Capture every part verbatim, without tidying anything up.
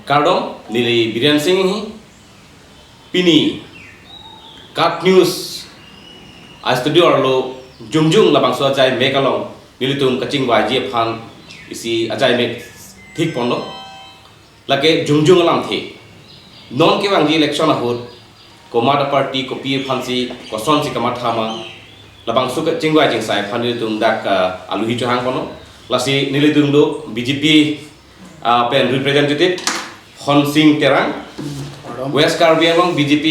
Kardom, neli Biren Sing Inghi. Pini KAT News a-studio arlo jongjung labangso ajai mek along nelitum kachingvaiji aphan isi ajai mek thik ponlo. Lake jongjung alamthe. Non kevangji election ahut komat a-party kopi aphansi kosonsi kamatha ma, labangso kachingvai chingsai aphan nelitum dak, ah, aluhi chohang ponlo. Lasi nelitum do B J P, ah, pen representative Honsing Terang, Kardom. West Karbi Anglong B J P,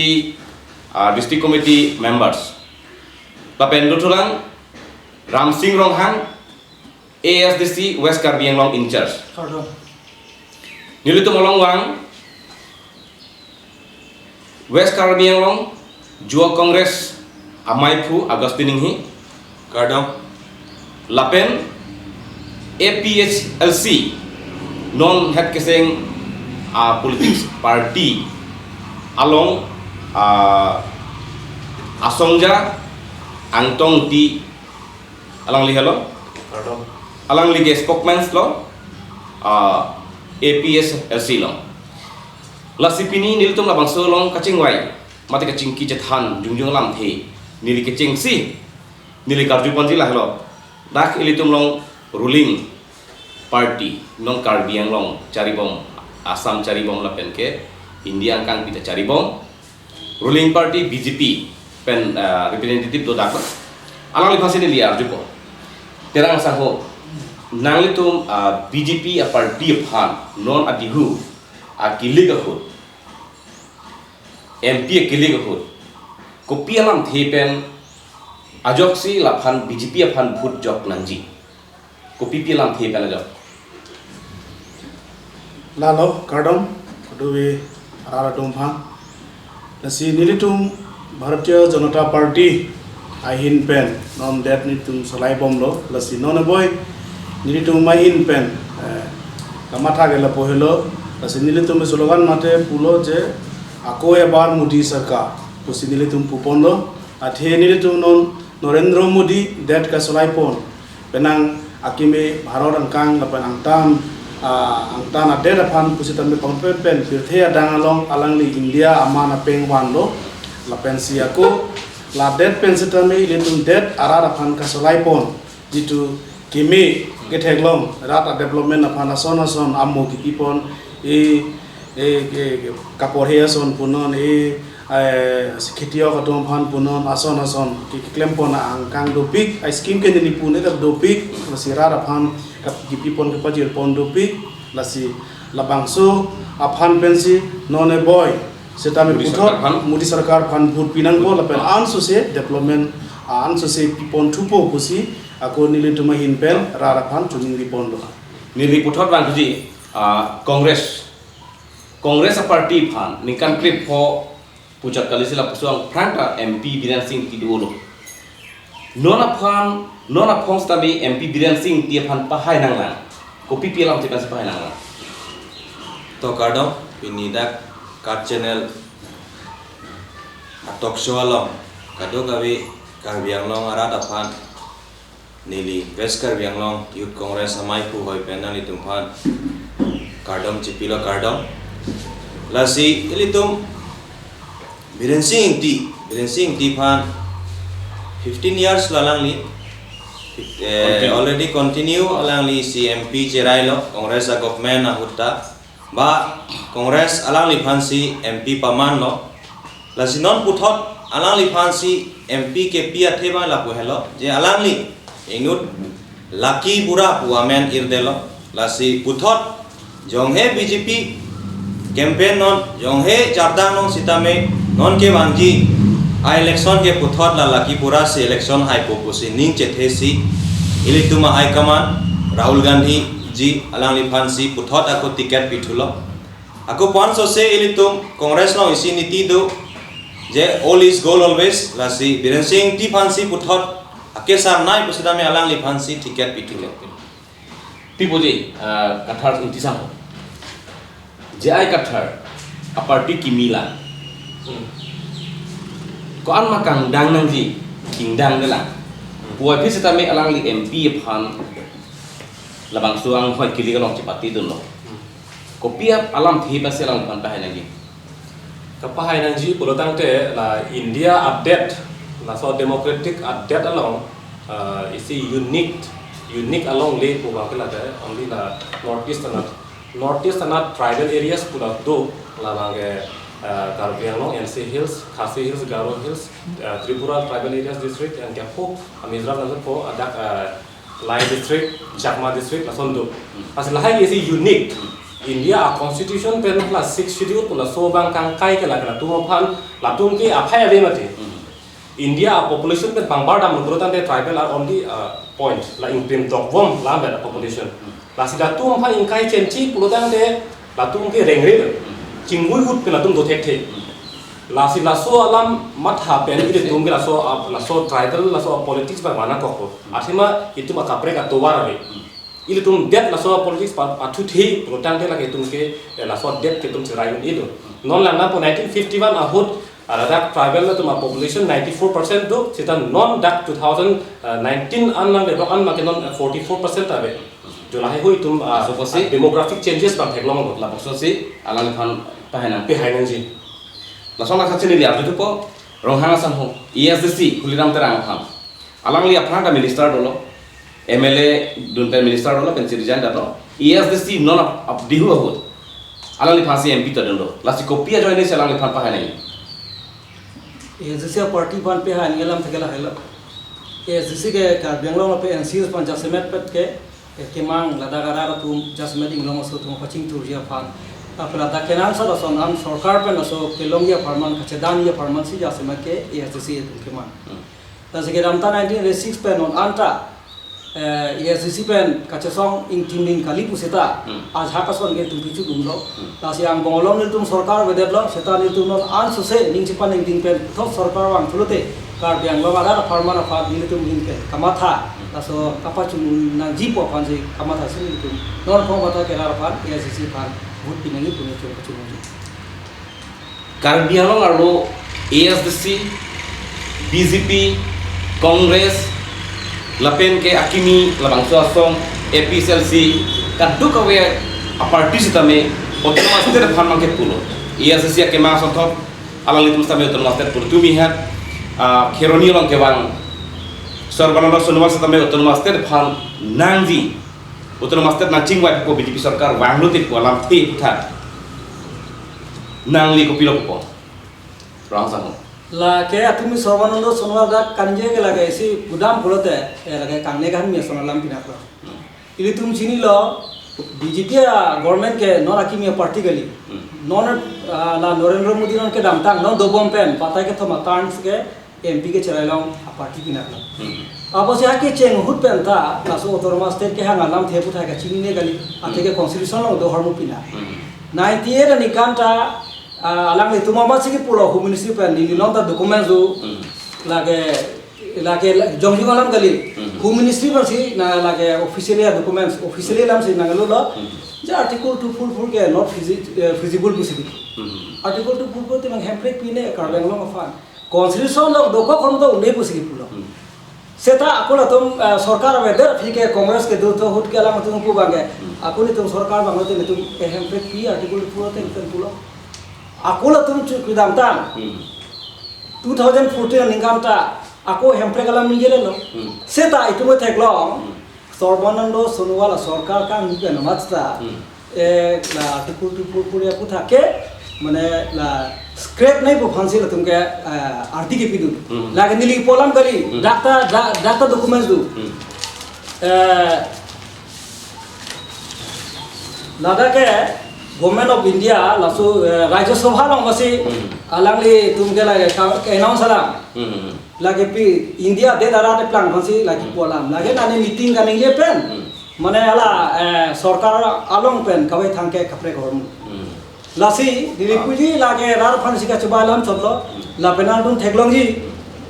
ah, District Committee members. Lapen dothulang Ramsing Ronghang, A S D C West Karbi Anglong in charge. Kardom. Nelitum along vang West Karbi Anglong Juwok Congress amaiphu Augustine Inghi. Kardom. Lapen A P H L C non het keseng a-politics party along, ah, asongja Angtong Ingti alangli helo. Kardom. Alangli ke spokesman lo, ah, A P H L C along. Lasi pini nelitum labangso along kachingvai mate kachingki chethan jongjung alamthe neli kechengsi neli karju ponji lahelo. Dak ilitum along ruling party non Karbi Anglong charibom, Assam charibom lapen ke India angkangpi ta charibom. Ruling party B J P pen, ah, representative do dak. Alangliphansi neli arjupo. Terang asangho, nanglitum, ah, B J P a-party aphan non adihu akilik ahut, M P akilik ahut, kopi alamthe pen ajoksi laphan B J P aphan vote jok nangji? Kopi pi alamthe pen ajok? Lalo, kardom, kadokave arat atum aphan. Lasi nelitum Bharatiya Janata Party ahin pen non det nelitum solai bomlo. Lasi non aboi nelitum ahin pen, eh, kamatha ke lapu helo. Lasi nelitum slogan mate pulo je, "Ako ebar Modi Sarkar," pusi nelitum pu ponlo. Athe nelitum non Narendra Modi det kasolai pon, penang akimi Bharat angkang lapen angtan, ah, angtan adet aphan pusitame pangpen pen pirthe adang along alangli India aman apeng vanlo. Lapensi ako la det pen sitame ilitum det arat aphan kasolai pon, jitu kimi ketheklong rat a-development aphan ason ason amo kipi pon, e, e, e, kaporhe ason punon, e, eh, si kheti ok atum aphan punon, ason ason ke keklem pon angkang dopik, a-scheme ke neli pun eta dopik, lasi rat aphan kap-, kipi pon kepajir pon dopik. Lasi labangso aphan pensi non aboi sitame Modi puthot Sarkar aphan? Modi Sarkar aphan vote pi nangpo lapen ansose development, ah, ansose pi pon thupo pusi ako nelitum ahin pen rat aphan choningri ponlo. Neli puthot vangji, ah, Congress, Congress a-party aphan ningkan krepho puchot kalisi lapuson aphrangta M P Biren Sing Ingti dolo. Non aphan, non aphong sitame M P Biren Sing Ingti aphan pahai nanglang? Kopi pi alamthe pensi pahai nanglang? To kardom, pini dak KAT channel a-talk show along kadokave Karbi Anglong arat aphan neli West Karbi Anglong Youth Congress amaiphu hoi pen nanglitum aphan kardom chipilo, kardom. Lasi ilitum Biren Sing Ingti, Biren Sing Ingti aphan fifteen years lo alangli, eh, Continue. Already continue alangli si M P cherailo Congress a-government ahut ta. Ba Congress alangliphansi M P pamanlo. Lasi non puthot alangliphansi M P kepi athe ba lapu helo, je alangli inut Lucky Bura pu amen irdelo. Lasi puthot jonghe B J P campaign non, jonghe chardang non sitame non kevangji a-election ke puthot la Lucky Bura si election haipo pusi ning chethe si ilitum a-high command Rahul Gandhi ji alangliphansi puthot ako ticket pithulo. Ako pu ansose ilitum Congress along isi niti do, je old is gold always, lasi Biren Sing Ingti aphansi puthot akesar nai pusitame alangliphansi ticket pithulo. Pi puji, ah, Kathar Ingti sangho. J I Kathar a-party kimi lang. Hmm. Ko-an ma kangdang nangji, kingdang de lang. Hmm. Puvoiphit sitame alangli M P aphan labangso anghoi kilik along chepatedunlo. Hmm. Kopi alamthe pensi alangliphan pahai nangji? Kapahai nangji pulotangte la India adet, laso democratic adet along, uh, isi unique, unique alongle pu abang ke lake only la North East anat, North East anat tribal areas pu la do, labang ke, uh, Karbi Anglong, N C Hills, Khasi Hills, Garo Hills, uh, Tripura tribal areas district, and ke po, Mizoram laso po, adak, uh, Lai district, Chakma district, lason do. Lasi lahai ke isi unique. India a constitution pen la sixth schedule pu laso abang kangkai ke lake latum aphan, latum ke aphai ave mati. India a population pen pangbar dam lo pulotangte tribal are only, uh, point, la ingprim tokvom la vet a population. Lasi latum aphan ingkai chenchi pulotangte latum ke rengre, chingvui ut pen latum do thekthe. Lasi laso alam matha pen ilitum ke laso, ah, laso tribal, laso politics abang mana kokpo. Athema itum akaprek atovar ave. Ilitum det laso politics pa-, pathuthe pulotangte lake itum ke, eh, laso det ke itum cherai un-e do. Non langdampo nineteen fifty-one ahut, ah, ladak tribal atum a population ninety-four percent do, seta non dak two thousand nineteen an lang develop an make non, eh, forty-four percent ave. Jo lahai hui itum, ah, Laso apotsi ah, demographic changes abang theklonglo. Lapusonsi alangliphan pahai nang. Pahai nangji. Lason lake chinili arjutupo, Ronghang asangho, A S D C, Tuliram Terang aphan. Alangli aphrang ta minister dolo, M L A dun pen minister dolo, pensi resign detlo. A S D C non ap-, apdihu ahut alangliphansi M P ta dunlo. Lasi kopi ajoinesi alangliphan pahai nangji? A S D C a party aphan pahai nangji alamthe ke lahelo. A S D C ke Karbi Anglong lapen N C Hills aphan jasemet pet ke, eh, kemang ladak arat atum jasemet inglong aso atum pachingthurji aphan. Lapen ladak kenangsot ason an sorkar pen laso kelongji apharman, kachedamji apharmansi jasemet ke A S D C atum kemang. Hmm. Lasi kedamtang nineteen eighty-six pen non anta, eh, A S D C pen kachesong ingting ning kali puseta, Hmm. ajahak ason ke itum pichudunlo. Hmm. Lasi angbong along nelitum sorkar avedetlo, seta nelitum non ansose ning chepaningding pen puthot sorkar vang pulote, Karbi Anglong arat apharman aphan nelitum ahin pen kamatha, Hmm. laso kapachun nangji pu aphansi kamathasi nelitum non phong matha ke rat aphan, A S D C aphan vote pi nangji pu nelitum kachunji. Karbi Anglong arlo A S D C, B J P, Congress, lapen ke akimi labangso asong, A P H L C, kadokave a party sitame autonomous state aphan abang ke pulo. A S D C akemang asonthot, alanglitum sitame autonomous state pulo. Tumi ha, ah, Kheroni along kevang Sarbananda Sonowal sitame autonomous state aphan nangji, autonomous state nangchingvaipo B J P sorkar vanglote pu alamthe puthot nangli kopilo pupo? Rang sangho. Lake atumi Sarbananda Sonowal dak kanje ke lake isi gudam pulote, eh, lake kangne kanmi ason alam pinaklo. Hmm. Ilitum chinilo, B J P a government ke non akimi a party kali. Hmm. Non, ah, la Narendra Modi non kedamtang, non dobom pen, batai kethom a terms ke M P ke cherai long a party pinaklo. Hmm. Apotsi hake cheng ahut pen ta, laso autonomous state kehang alamthe puthot kachinine kali, athe ke Hmm. constitution along do ahormu pina. Hmm. Ninety-eight aningkan ta, ah, alanglitum amatsi kipulo Home Ministry pen, neli non ta documents do, Hmm. lake, lake, la-, jongjung alam kali. Hmm. Home Ministry pensi, na lake officially a documents, officially alamsi nanglo lo. Hmm. Je Article two four four ke not feasi-, eh, feasible pusi. Hmm. Article two four four te nang hemprek pine Karbi Anglong aphan. Constitution along dokok hon to une pusi kipulo. Hmm. Seta ako latum, eh, sorkar avedet aphi ke Congress kedo ahut ke alangtum pu abang ke. Hmm. Ako nelitum sorkar vanglote nelitum ke hemprek pi Article four te nelitum pulo. Ako latum chu kedamtang. Hmm. Two thousand fourteen aningkan ta ako hemprek alam ningje lelo. Hmm. Seta itum theklong. Hmm. Sarbananda Sonowal a sorkar kangni pen amat ta, Hmm. eh, la Article two four four aputhak ke, mane la scrap nangji pu aphansi latum ke, eh, arti kepidun. Hmm. Lake neli pu alam kali, Hmm. dak ta, da-, dak ta documents do. Hmm. Eh, ladak ke Government of India, laso, eh, Rajya Sabha along masi, Hmm. alanglitum ke lake ka-, ke announce alam. Hmm. Lake pi India adet arat keplang aphansi lake pu alam. Lake nani meeting kaningje pen. Hmm. Mane hala, eh, sorkar along pen kave thang ke kaprek ahormu. Hmm. Lasi, neli puji lake rat aphansi kachoba alam chotlo. Hmm. Lapen nangtum theklongji.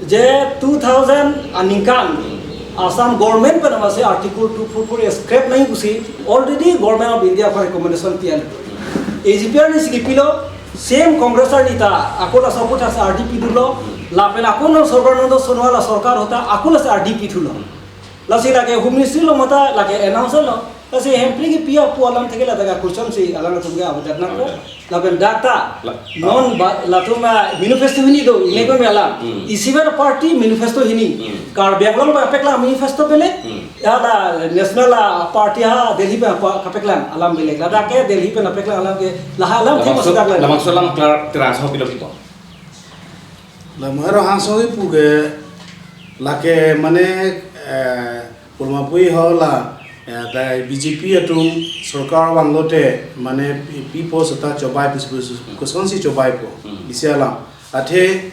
Je two thousand aningkan. Hmm. Assam government pen amatsi Article two four four scrap nangji pusi. Already Government of India aphan recommendation pi an. A G P arnisi kipilo. Same Congress arni ta, ako laso aputhak si ardi pidunlo, lapen ako non Sarbananda Sonowal a sorkar ahut ta, ako lasi ardi pithulo. Lasi lake Home Ministry along mate lake announce lo, Lasi Hemphrey kepi apu alam thek ke ladak a-question si alanglitum ke avedet nangpo. Avedet. Lapen dak ta La- non ba latum a manifesto hini do, Hmm. inekon alam. Hmm. Isi ber party manifesto hini. Hmm. Karbi Anglong pen kapeklang manifesto beleg. Hmm. Ya la national a party ha Delhi pen apa kapeklang alam beleg. Ladak ke Delhi pen kapeklang alam ke laha alam thek Labangso, masuk dak la. Labangso alam klar terang sa pilo pito. La maro hangso ipu ke lake mane, eh, pulmapui ho la, eh, ta B J P atum sorkar vanglote mane pi-, pipo seta chobai pus pus Hmm. kosonsi chobaipo. Hmm. Isi alam. Athe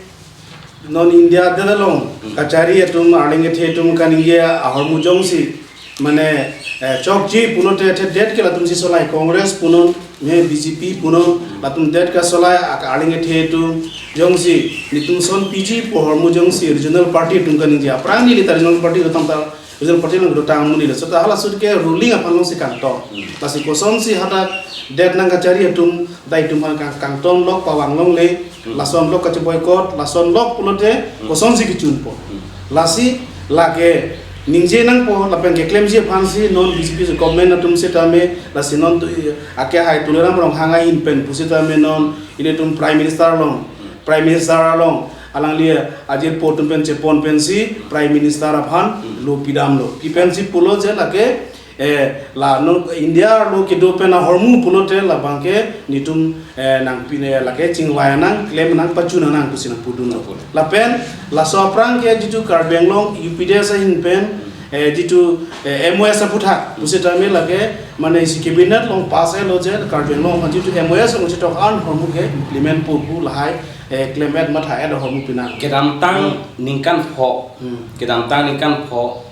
non India adelong Hmm. kachari atum arleng kethe atum kaningje ahormu jongsi mane, eh, chokji pulote athe det ke latum si solai Congress punon, me B J P punon, latum det kasolai ak arleng kethe atum jongsi netum son piji pu ahormu jongsi regional party atum kaningje. Aphrang neli ta regional party atum ta regional party along dotang amonit lo. Seta hala sut ke ruling aphan alongsi kangton. Hmm. Lasi kosonsi hadak det nang kachari atum dai atum aphan kang-, kangton lok pavang longle, Hmm. lason lok kache-boycott, lason lok pulote Hmm. kosonsi kechunpo. Hmm. Lasi lake ningje nangpo lapen keklemji aphansi non B J P government atum setame lasi non tu, eh, ake hai Tuliram Ronghang ahin pen pusitame non ilitum Prime Minister along, Prime Minister along alangli ajirpo atum pen chepon pensi Prime Minister aphan Hmm. lo pidamlo. Pi pensi pulo je lake, eh, la non India arlo kedo pen ahormu pulote labang ke netum, eh, nangpi ne lake chingvai nang, klem nang, pachun nang pusi nangpudunlo. Lapen laso aphrang ke jitu Karbi Anglong U P D S ahin pen, eh, jitu, eh, M O S aphuthak pusitame lake mane isi cabinet along pass lo je Karbi Anglong aphan jitu M O S along chitok an ahormu ke implement pu pu lahai, eh, klem et matha et ahormu pinang. Kedamtang Hmm. ningkan pho, Hmm. kedamtang ningkan pho,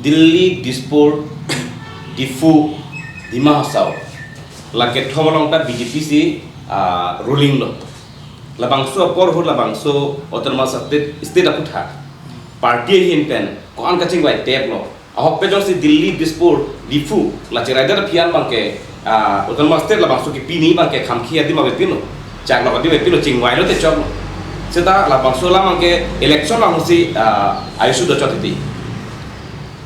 Delhi, Dispur, Diphu, Dima Hasao, la kethom along ta B J P si, ah, ruling lo. Labangso apor ahut labangso autonomous state, state aphuthak party ahin pen ko-an kachingvai tep lo. Ahok pen jongsi Delhi, Dispur, Diphu la cheraidetji aphi an abang ke, ah, autonomous state labangso kepini abang ke khamkhi adim avepinlo, chak lo adim avepinlo, chingvai lote choklo. Seta labangso alam abang ke election along si, ah, ayu su dochot titi.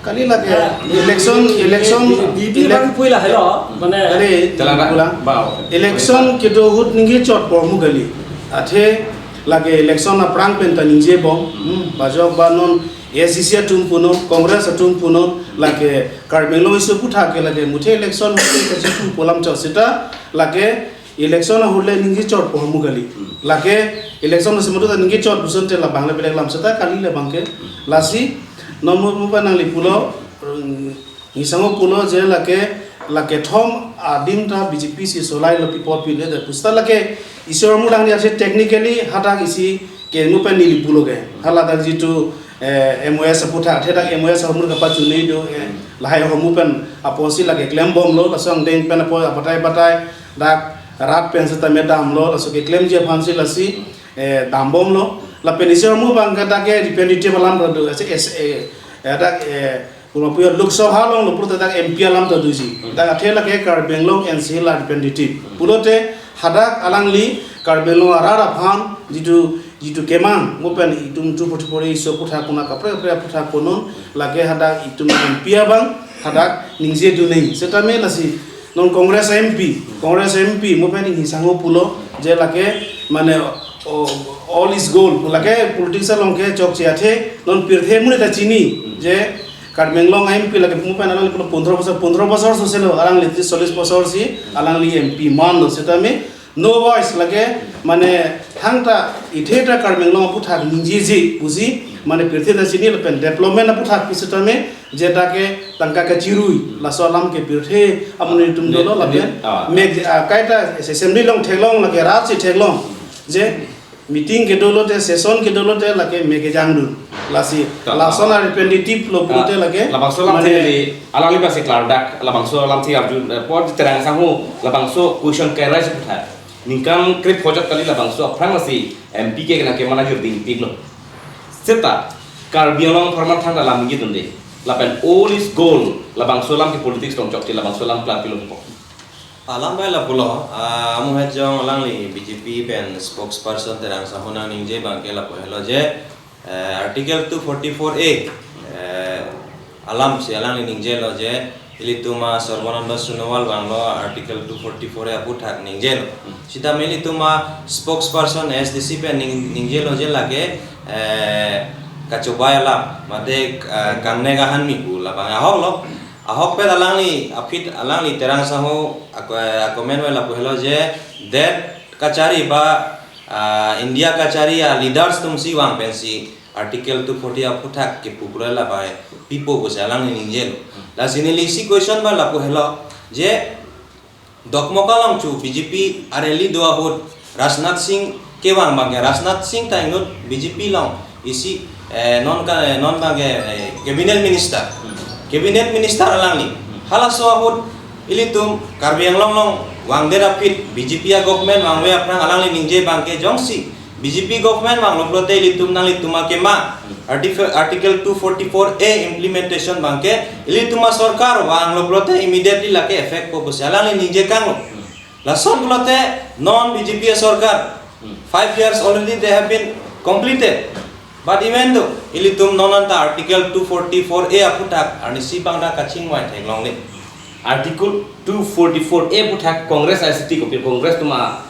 Kali lake Ah, election, di, election, di, di, di elec- bang pui lahelo, mane Kali, Jalan pulang. Ba, okay. Election kedo ahut ningje chotpo ahormu kali. Athe lake election aphrang pen ta ningjebom. Hmm, bajok ba non A I C C atum punon, Congress atum punon, lake Karbi Anglong issue aphuthak ke lake muthe election muthe kachipu pu alam chot seta lake election ahut le ningje chotpo ahormu kali. Hmm. Lake election si madu ta ningje chot puson te labang le beleg alam seta kali labang ke. Hmm. Lasi non mo mo pa nangli pulo, mm, ningsango pulo je lake, lake thom adim ta B J P si solai lo pi apot pile de pusita lake isi ahormu dang dia se technically hadak isi ke mo pen neli pulo ke. Hala dak jitu, eh, M O S aphuthak, the dak M O S ahormu kapachunei do, eh, lahai ahormu pen apotsi lake klembomlo, laso angdeng pen apot abatai batai dak rat pen setame damlo, laso keklemji aphansi lasi, eh, dambomlo. Lapen isi ahormu abang ke dak ke representative alam ta do, ase, es, eh, eh, dak, eh, pulmapui Lok Sabha along lo pulote dak M P alam ta doji. Hmm. Dak athe lake Karbi Anglong N C Hill a representative. Hmm. Pulote hadak alangli Karbi Anglong arat aphan jitu, jitu kemang, mo pen itum two forty-four A issue aphuthak kona kaprek kaprek aphuthak konon, lake hadak itum M P abang hadak ningjedun nang. Setame lasi non Congress M P, Congress M P mo pen ningsango pulo je lake mane, o, all is gold, lake politics along ke chokche athe non pirthe amonit ta chini je Karbi Anglong M P lake mo pen alangli pulo pondro bosor, pondro bosor soselo, alangli tris chollis bosor si alangli M P manlo setame no voice lake mane thangta ithe ta Karbi Anglong aphuthak ningjeji pusi mane pirthe ta chini lapen development aphuthak pi setame je dak ke tangka kachirui laso alam ke pirthe amonit atum Ne-, dolo ne-, lapen ah. Meg, ah, kaita assembly along theklong lake rat si theklong je meeting kedo lote, session kedo lote lake me kejangdun. Lasi, Ta, lason ta. A representative lo pulote Ah, lake, labangso alam mane thili, alangli basi klardak, labangso alam thi arju, eh, apor Terang Sangho, labangso question ke-raise aphuthak. Ningkan krep phojot kali labangso aphrang lasi M P ke kena kemana jur dingpiklo. Seta, Karbi Anglong apharman thangta alam ningjedunde. Lapen all is gold, labangso alam ke politics along chokche, labangso alam klar pilo po. Alam bai lapulo, ah, amu het jong alangli B J P pen spokesperson Terang Sangho nangningje abang ke lapu helo je, eh, Article two forty-four A, eh, alam si alangli ningjelo je, Ilitum a Sarbananda Sonowal vanglo Article two forty-four A aphuthak ningjelo. Hmm. Sitame ilitum a spokesperson A S D C pen ning-, ningjelo je lake, eh, kachobai alam, mate, eh, kangnek ahanmi pu labang ahoklo. Ahokpet alangli aphi alangli Terang Sangho ako-, eh, comment wai lapu helo je, det kachari ba, ah, India kachari a leaders atumsi vang pensi Article two forty aphuthak kepu pura labai pipo pusi alangli ningjelo. Lasi neli isi question ba lapu helo je, Dokmoka along chu B J P a rally do ahut Rajnath Singh kevang abangke, Rajnath Singh ta inut B J P along isi, eh, non ka, eh, non abangke, eh, cabinet minister. Hmm. Cabinet minister alangli. Hmm. Halaso ahut ilitum Karbi Anglong along vangdet aphi B J P a government vangve aphrang alangli ningje abangke jongsi B J P government vanglo pulote ilitum nanglitum akemang Artif-, Article two forty-four A implementation abangke ilitum a sorkar vanglo pulote immediately lake effect po pusi alangli ningje kanglo. Lason pulote non B J P a sorkar, five years already they have been completed. But even though ilitum non anta Article two forty-four A aphuthak arnisi abang ta kachingvai theklongle. Article two forty-four A aphuthak Congress I C T kopi, Congress atum a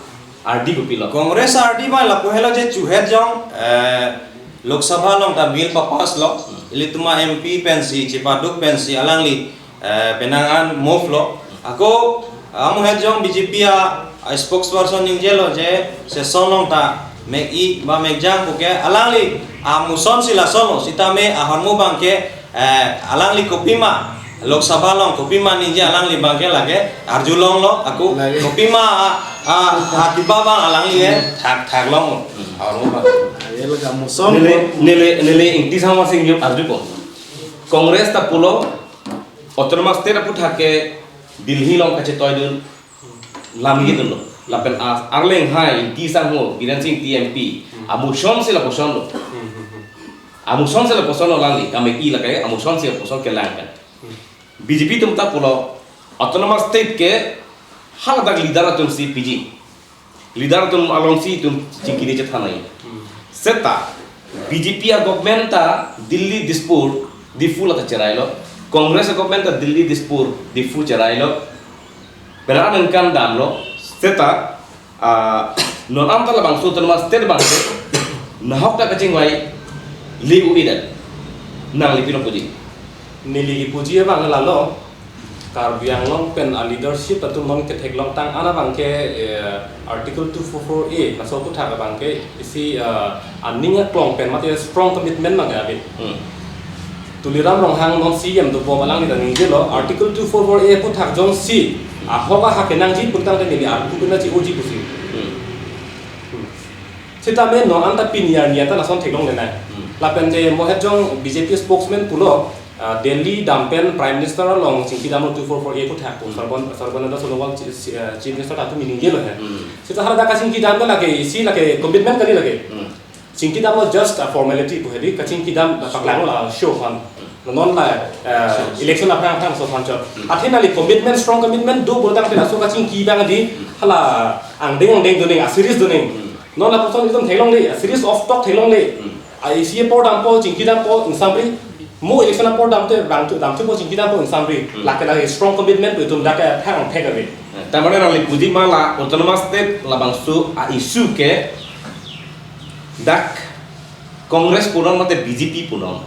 ardi kopilo? Congress ardi abang lapu helo je chuhet jong, eh, Lok Sabha along ta bill papass lo. Hmm. Ilitum a M P pensi, chepaduk pensi, alangli, eh, penang an move lo. Ako, amuhet jong B J P a, a spokesperson ningjelo je, session along ta, mek-i ba mekjang puke, alangli, amusonsi lasonlo, sitame ahormu abangke, eh, alangli kopima, Lok Sabha along kopima ningje alangli abangke lake arjulonglo, ako lake. Kopima a, a, a kiba abang alangli e, thak, thaklonglo. Hmm. Ahormu abang. Aye lake amuson. Neli, neli, neli Ingti Sangho Singh arjupo. Congress ta pulo, Autonomous State aphuthak ke Delhi along kachetoidun, lam kedunlo. Lapen a, arleng hai Ingti Sangho, Biren Singh Ingti M P, amusonsi lapuson lo. Amusonsi lapuson lo alangli, kamek-i lake amusonsi lapuson kelang pen. B J P atum ta pulo, Autonomous State ke haladak leader atumsi piji. Leader atum alongsi itum chingkiri chethan nangji. Hmm. Seta, B J P a government ta Delhi, Dispur, Diphu la ta cherailo. Congress a government ta Delhi, Dispur, Diphu cherailo. Penang aningkan damlo, seta, ah, non anta labangso Autonomous State abang, nahok ta kachingvai le-o-edet. Nangli pilo puji? Neli kipuji abang lalo, Karbi Anglong pen a leadership atum non ketheklong tang an abangke, eh, Article two forty-four A, laso aphuthak abangke isi, eh, aning aklong pen mate strong commitment abangke ave. Hmm. Tuliram Ronghang non C E M dobom alangli ta ningjelo, Article two forty-four A aphuthak jongsi ahok ahak kenangji pu tangte neli arpu kena chi-oji pusi. Hmm. Hmm. Sitame non anta pini arni anta lason theklongle nang. Hmm. Lapen te mohet jong B J P spokesman pulo, ah, Delhi dampen Prime Minister along chingki damlo two forty-four A aphuthak pu. Hmm. Sarban-, Sarbananda Sonowal chi-, chi-, ah, Chief Minister ta atum ningjelo he. Hmm. Seta haladak kachingki dam ke lake, isi lake commitment kali lake. Hmm. Chingki damlo just a formality pu hedi, kachingki dam paklanglo la show aphan. Non la, eh, election aphrang aphrang laso aphan chot. Hmm. Athe neli commitment, strong commitment do pu tangte laso kachingki abang di, hala angdeng angdeng do nang, a series do nang. Hmm. Non lapuson itum theklongle, a series of talk theklongle. Hmm. A isi apor dampo, chingki dampo, ingsamri. Mo election apor damte, damthu, damthupo chingki dampo ingsamri. Hmm. Lake lake strong commitment pu itum dak ke thang thek ave. Tamane nangli puji ma la Autonomous State labangso a issue ke dak Congress punon mate B J P punon,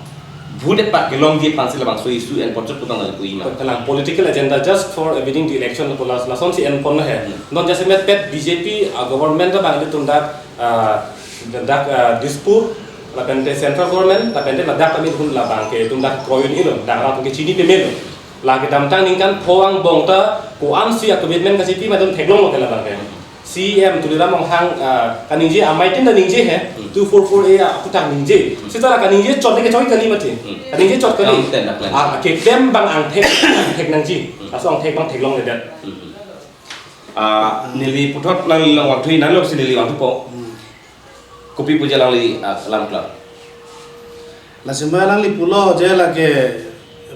vote epak kelongji aphansi labangso issue enpon chot pu tang nangli puji ma? Kalang political agenda just for winning the election pu la, lasonsi enponlo he. Hmm. Non jasemet pet B J P, ah, government abang ilitum dak, ah, dak, ah, Dispur, lapen te central government, lapen te ladak kami itum labangke itum dak kroidun-ilo, dak atum ke chini pemelo. Lake damtang ningkan pho angbong ta ko-ansi a commitment kachipi ma itum theklonglo ke labangke. C E M Tuliram Ronghang, ah, kaningje amei tin ta ningje he, Hmm. two forty-four A aphuthak ningje. Hmm. Seta la kaningje chot ke choi kali mati. Hmm. Kaningje chot kali. Kam ten dak lang. Ah, keklem abang angthek, angthek nangji. Hmm. Laso angthek abang theklongledet. Hmm. Ah, neli puthot nangli along vangthu, nangli alongsi neli vangthupo. Hmm. Kopi puji alangli, ah, alam klap? Lasi ma alangli pulo je lake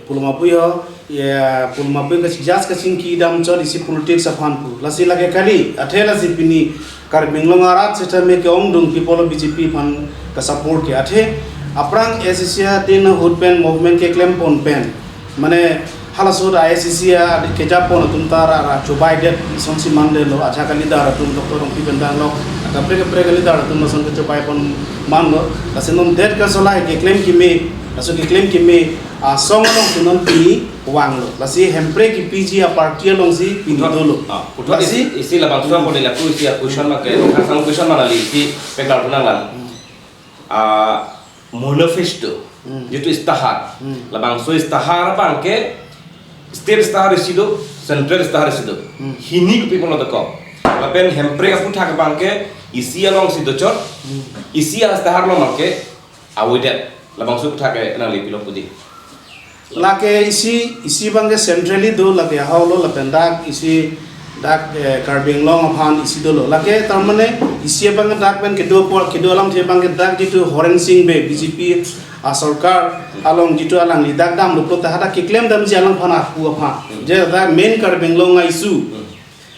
pulo ma pu ho, ya, pulo ma pu kaching-, just kachingki dam chot isi politics aphan pu. Lasi lake kali, athe lasi pini Karbi Anglong arat sitame ke-ongdung people of B J P aphan ka support ke athe. Aphrang A C C atin ahut pen movement keklem pon pen. Mane Halaso dak I A C C a kejapon atum ta ra ra chobaidet, lasonsi mandetlo, ajahak a-leader atum Doctor Rongpi Bendang lo, kaprek kaprek a-leader atum lason kechobaiponmanlo, lasi non det kasolai keklem keme, laso keklem keme asong alongsi non pini vanglo, lasi Hemphrey kepiji a-party alongsi pini Puthot, dolo. Ah, puthot Lasi isi, isi labangso Hmm. pon lapu isi a-question abangke, Rongkhang Sangho question abang kali isi peklar punang lang. Hmm. Ah, manifesto, Hmm. jitu istihar. Hmm. Labangso istihar abangke state istihar isi do, central istihar isi do. Hmm. Hini kopi pulo dokok. Lapen Hemphrey aphuthak abangke isi alongsi dochot, Hmm. isi a-istihar along abangke avoided. Labangso aphuthak ke nangli pilo puji. Lake isi, isi abangke centrally do, lake ahok lo, lapen dak isi dak, eh, Karbi Anglong aphan isi dolo. Lake tarmane isi abangke dak pen kedo apor, kedo alamthe abangke dak jitu Horensing Bey, B J P a-sorkar along jitu alangli dak damlo pulote hadak keklem damji alangphan apu aphan. Hmm. Je dak main Karbi Anglong a-issue. Hmm.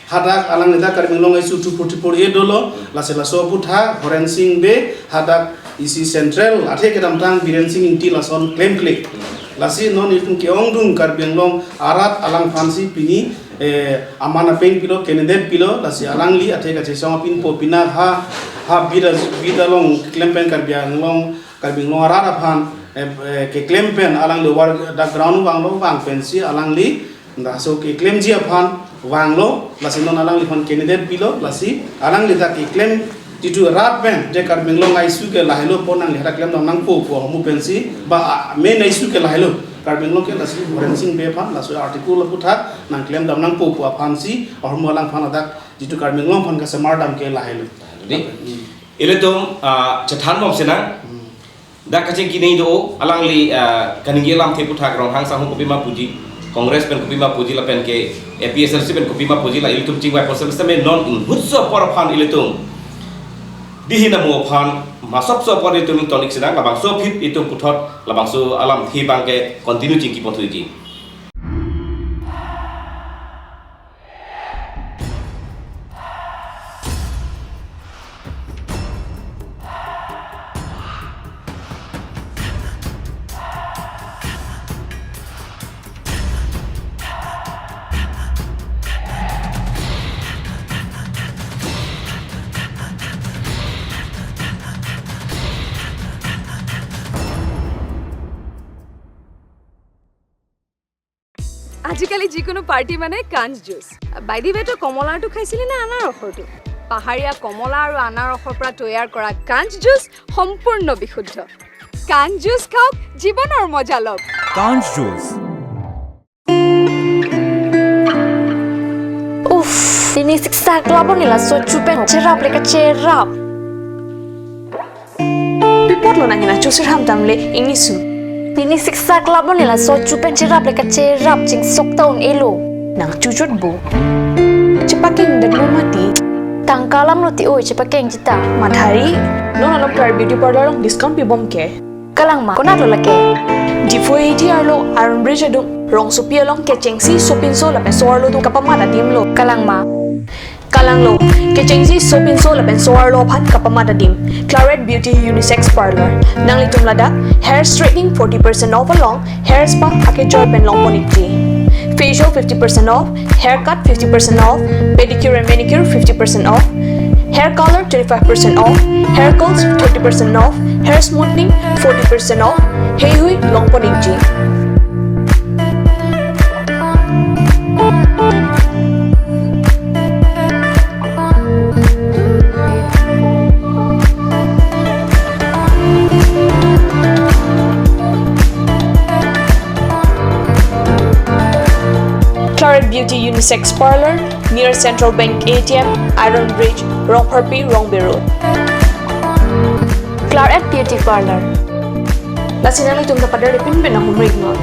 Hadak alangli dak Karbi Anglong a-issue two forty-four A dolo, Hmm. lasi laso aphuthak Horensing Bey hadak isi central athe kedamtang Birensing Ingti lason klemkle. Hmm. Lasi non itum ke-ongdung Karbi Anglong arat alangphansi pini, eh, aman apeng pilo, candidate pilo, lasi alangli athe kachesong apinpo pina ha, ha bida, bida along klem pen Karbi Anglong, Karbi Anglong arat aphan, eh, eh, keklem pen alangli war dak ground vanglo, vang pensi alangli laso keklemji aphan vanglo, lasi non alangliphan candidate pilo, lasi alangli dak keklem jitu rat pen je Karbi Anglong a-issue ke lahelo pon nangli hadak klem dam nangpo pu ahormu pensi ba, ah, main issue ke lahelo Karbi Anglong ke, lasi Horensing Bey aphan laso article aphuthak nangklem dam nangpo pu aphansi ahormu alangphan hadak jitu Karbi Anglong aphan kasemar dam ke lahelo. Di? Hmm. Ilitum, ah, chethanbom sinang. Hmm. Dak kachingki nangji do, alangli, ah, kaningje alamthe aphuthak Rongkhang Sangho kopima puji, Congress pen kopima puji lapen ke A P H L C pen kopima puji, la ilitum chingvai pon seme seme non inghutso apor aphan ilitum dihin amo aphan masopso apor ilitum ingtonik sinang, labangso aphi ilitum puthot labangso alamthe abangke continue chingki pon thuji. আজিকালি যিকোনো পাৰ্টি মানে কাঞ্চ juice. By the ৱে, তই কমলাৰটো খাইছিলি নে আনাৰসৰটো? পাহাৰীয়া কমলা আৰু আনাৰসৰ পৰা তৈয়াৰ কৰা কাঞ্চ জুচ সম্পূৰ্ণ বিশুদ্ধ। কাঞ্চ জুচ খাওক, জীৱনৰ মজা লওক। কাঞ্চ juice. Uff, pini siksak labone laso chupen cherap le kacherap. Pi apotlo nang hena chusir ham damle ingnisu. Pini siksak labone laso chupen cherap le kacherap, chingsok ta un-elo. Nang chuchot bo. Chepakeng det mo mati. Tangka alam lo ti oi, chepakeng chita. Mathari. Non alam Clarette Beauty Parlour along discount pibom ke. Kalang ma, konatlo lake? Diphu A T arlo Iron Bridge adung rongsopi along kechengsi sopinso lapen so-arlo atum kapamat adim lo. Kalang ma? Kalang lo, kechengsi sopinso lapen so-arlo aphan kapamat adim. Clarette Beauty Unisex Parlour. Nanglitum ladak hair straightening forty percent off along hair spa akejoi pen longpon ikji. Facial fifty percent off, haircut fifty percent off, pedicure and manicure fifty percent off, hair color twenty-five percent off, hair curls thirty percent off, hair smoothing forty percent off, heihui longpon ikji. Clarette Beauty Unisex Parlour, near Central Bank A T M, Iron Bridge, Rongpharpi, Rongbe Road. Clarette Beauty Parlour. Lasi nanglitum ta pader pinpin ahumrik non.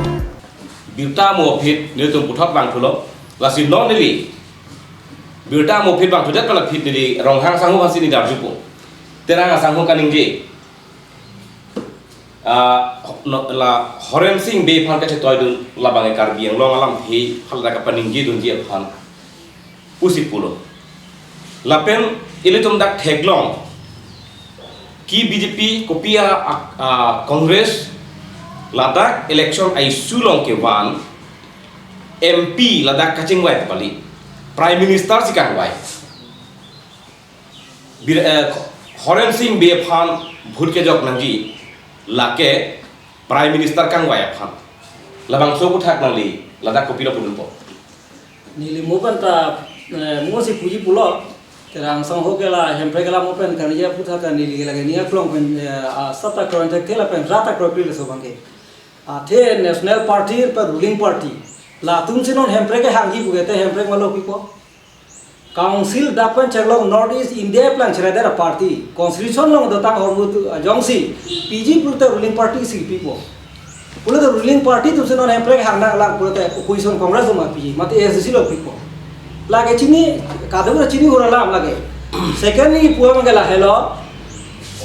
Birta amo aphi nelitum puthot vangthulo. Lasi non neli birta amo aphi vangthudet pen aphi neli Ronghang asangho aphansi neli arjupo. Terang asangho kaningje. Ah, no, la Horensing Bey aphan kachetoidun labang Karbi Anglong alamthe aphan la kapaningjedunji aphan pusi pulo. Lapen ilitum dak theklong ke B J P kopi a, a, a, Congress ladak election a-issue along kevan M P ladak kachingvai pali, Prime Minister si kangvai. Bir, eh, Horen Sing Bey aphan vote kejok nangji, lake Prime Minister kangvai aphan. Labangso aphuthak nangli ladak kopilo pudunpo? Neli mo pen ta, eh, mo si puji pulo. Terang sangho ke la, Hemprek ke la mo pen kanija aphuthak ke neli ke lake ning aklong pen, eh, a, sat ta kroi thek thela pen rat ta kroi pil so bangke. Athe National Party pen ruling party, latum si non Hemprek kehangji puke te Hemprek malo pipo. Council dak pen cheklong North East India aplang cherai det a party. Constitution along dotang ahormu atum, ah, jongsi piji pulote ruling party si pipo. Pulote ruling party atum si non Hemprek hang nanglang pulote opposition Congress atum apiji, mate A S D C along pipo. Lake chini, kadokave chini hura alam lake. Secondly, pu abang ke lahelo.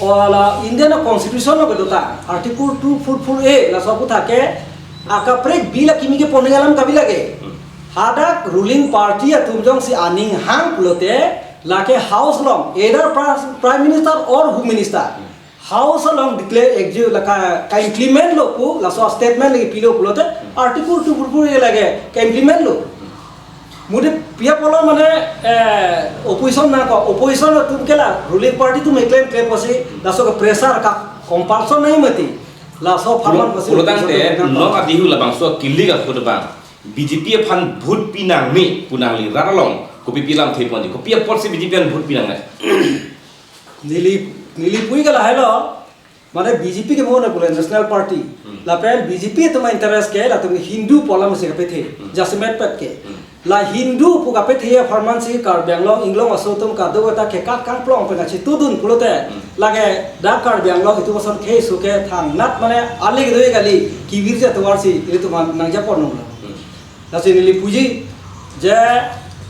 O la Indian Constitution along kedotang Article two four four A, laso aphuthak ke akaprek bill akimi kepon alam kabi lake. Hadak ruling party atum jongsi aning hang pulote, lake House along, either Pri-, Prime Minister or Home Minister, House along declare executive lake ka-implement lo pu, laso statement lake pilo pulote, Article two four four A lake ka-implement lo. Mudi pi apotlo mane, eh, opposition nangkok, opposition atum ke la ruling party atum keklem klem pusi, laso ke pressure ka compulsion nangji mati. Laso apharman pusi pulo tangte, opposition atum nangkok. Non adihu labangso kilik ahut abang B J P aphan vote pi nangne pu nangli rat along kopi pi lamthe ponji, kopi apotsi B J P aphan vote pi nangne? Neli, neli puji ke lahelo, mane B J P ke mo na pule National Party. Hmm. Lapen B J P atum interest ke latum Hindu pu alam si kapethe, Hmm. jasemet pet ke. Hmm. La Hindu pu kapethe apharman si Karbi Anglong, Inglong aso atum kadokave ta kekat kangplong pen kachitudun pulote. Hmm. Lake dak Karbi Anglong itum ason khei su ke thangnat mane alik doi kali kivir ja tovar si ilitum nangja pon nung. Hmm. Lasi neli puji je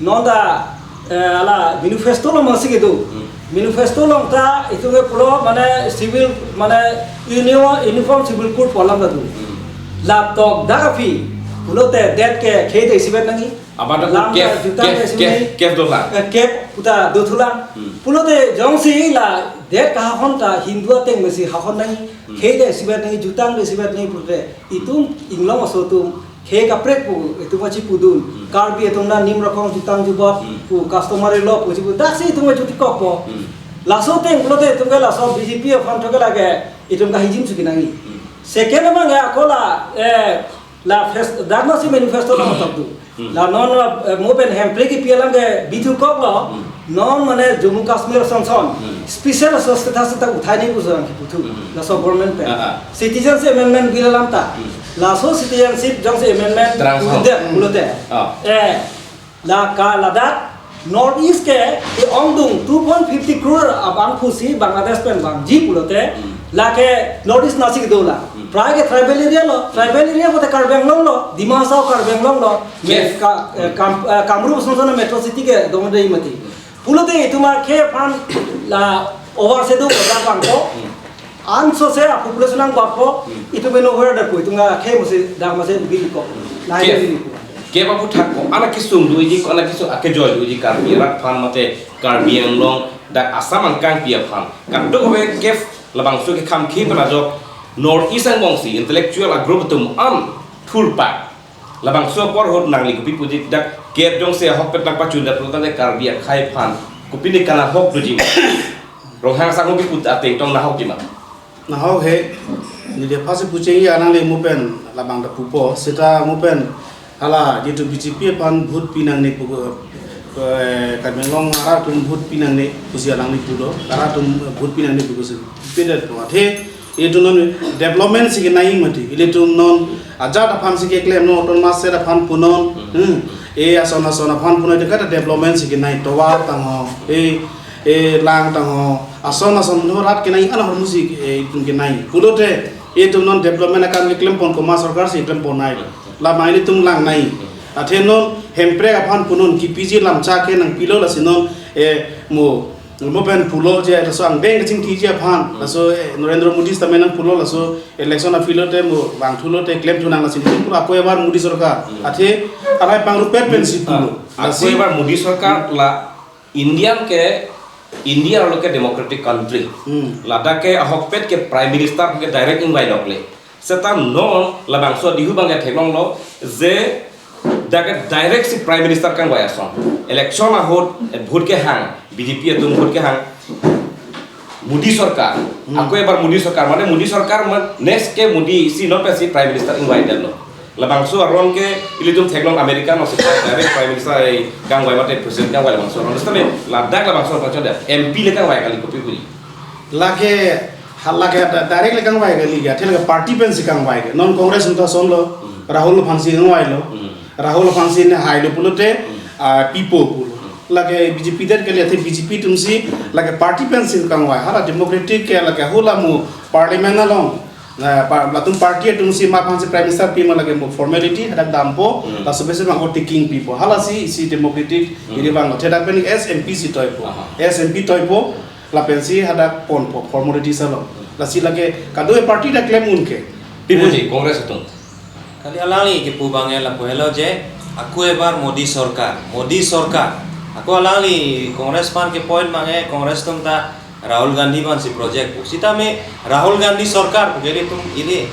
non ta, eh, ala manifesto along masi kedo. Hmm. Manifesto along ta itum ke pulo mane civil mane union uniform civil code pu alam ta do. Hmm. Latok dak aphi pulote det ke khei ta isibet nangji. Abang ta lam cap, ta juta cap, ta isibet cap, nangji. Cap dolang. Eh, cap pu ta dothulang. Hmm. Pulote jongsi la det kahahon ta Hindu ateng masi hahon nangji. Hmm. Khei ta isibet nangji, jutang ta isibet nangji pulote itum Inglong aso atum khei kaprek pu itum kachipudun. Hmm. Karbi atum na nim rakong jutang jubot Hmm. pu customary law pu chipu. Daksi itum kachuti kokpo. Hmm. Laso ateng pulote itum ke laso B J P aphan thok ke lake itum kahijim suki nangji. Hmm. Second abang ke ako la, eh, la fest, dak masi manifesto along tok do. Hmm. La non, eh, mo pen Hemprek kipi alam ke bithu koklo. Hmm. Non mane Jammu Kashmir ason ason. Hmm. Special aso status ta uthai nangji pu jang kiputhu. Hmm. Laso government pen. Ah, ah. Citizenship Amendment Bill alam ta. Hmm. Laso citizenship jongsi amendment Terang pu sao. Dei pulote. Ah. Eh, la ka ladak North East ke, ke ongdung two point fifty crore abang pusi Bangladesh pen vangji pulote. Hmm. Lake North East nasi kedo la. Hmm. Prai ke tribal area lo, tribal area pulote Karbi Anglong lo, Dima Hasao Karbi Anglong lo, me Yes. ka, eh, kam, eh, Kamrup ason ason metro city ke dong dei mati. Pulote itum akhei aphan la overshadow ko dak bangko. Hmm. Anso se a population nang bapko, Hmm. itum eno hora da pu, itum akhei musi dak masi bili ko. La Yes. bili ko. Kep aphuthak ko, anak kesung doji ko, anak kesung akejoi doji Karbi rat aphan mate Karbi Anglong dak Assam angkang pi aphan. Kadokave kep labangso kekham khi pen ajok North East angbong si intellectual a group atum an thurpak. Labangso apor ahut nangli kopi puji dak kep jongsi ahokpet nangpachun dat pulo tangte Karbi akhei aphan kopi ne kana hok doji ma? Ronghang sangho kiput ateng tong nahokji ma? Nahok he, neli aphansi pucheng ya nangli mo pen labang ta pupo, seta mo pen hala jitu B J P aphan vote pi nangne pu, eh, Karbi Anglong arat atum vote pi nangne pusi alangli pulo, arat atum vote pi nangne pu pusi pi det po. Athe itum non development si kenai mati. Ilitum non ajat aphan si keklem non, autonomous state aphan punon. Hmm. Hmm. E ason ason aphan punon, itu kata development si kenai, tovar tangho. E, e lang tangho. Ason ason no rat kenai, ana hormu si, e, itum kenai. Pulote itum non development akam keklem pon, komat sorkar si klem pon nai. Lama ilitum lang nai. Athe non Hemprek aphan punon, kipiji lamchak ke nangpilo, lasi non, e, mo Mo pen pulo je, laso angdeng kachingthiji aphan, Hmm. laso, eh, Narendra Modi sitame nangpulo, laso election aphi lote mo vangthu lote klemthu nang, lasi pulo ako ebar Modi sorkar. Hmm. Athe arai pangrupet pensi Ah, pulo. Ako Lasi ebar Modi sorkar la Indian ke, India arlo ke democratic country. Hmm. Ladak ke ahokpet ke Prime Minister ke direct ingvai dokle. Seta non labangso dihu bang ya theklonglo je Dak ke direct si Prime Minister kangvai ason. Election ahut, eh, vote kehang, B J P atum vote kehang. Modi sorkar, Hmm. ako ebar Modi sorkar, mane Modi sorkar ma-, next ke Modi si non pensi Prime Minister ingvaidetlo. Labangso aron ke ilitum theklong America along si direct Prime Minister ai kangvai mate President kangvai labangso aron. Sitame ladak labangso aron pachon M P le kangvai kali kopi huri. Lake, ha, lake da-, direct le kangvai kali ya, athe lake party pensi kangvai ke. Non Congress atum ta asonlo, Hmm. Rahul aphansi kangvailo. Hmm. Rahul aphansi ne hailo pulote, Hmm. ah, pipo pulo. Hmm. Lake B J P det kali, athe B J P atumsi, lake party pensi kangvai. Hala democratic ke lake hula mu parliament along. Na, pa-, latum party atumsi ma aphansi Prime Minister pima lake mo formality, hadak dampo, Hmm. laso besi bang vote taking pipo. Halasi isi democratic Hmm. iri bang, athe dak pen as M P si toipo. Aha. As M P toipo, lapensi hadak ponpo, formality along. Lasi lake kadokave party dak klem un ke. Pipoji, Congress atum. Kali alangli kipu abang ke lapu helo je, ako ebar Modi sorkar, Modi sorkar. Ako alangli Congress aphan ke point abang ke, Congress atum ta Rahul Gandhi aphansi project pu. Sitame Rahul Gandhi sorkar pu ke ilitum ili.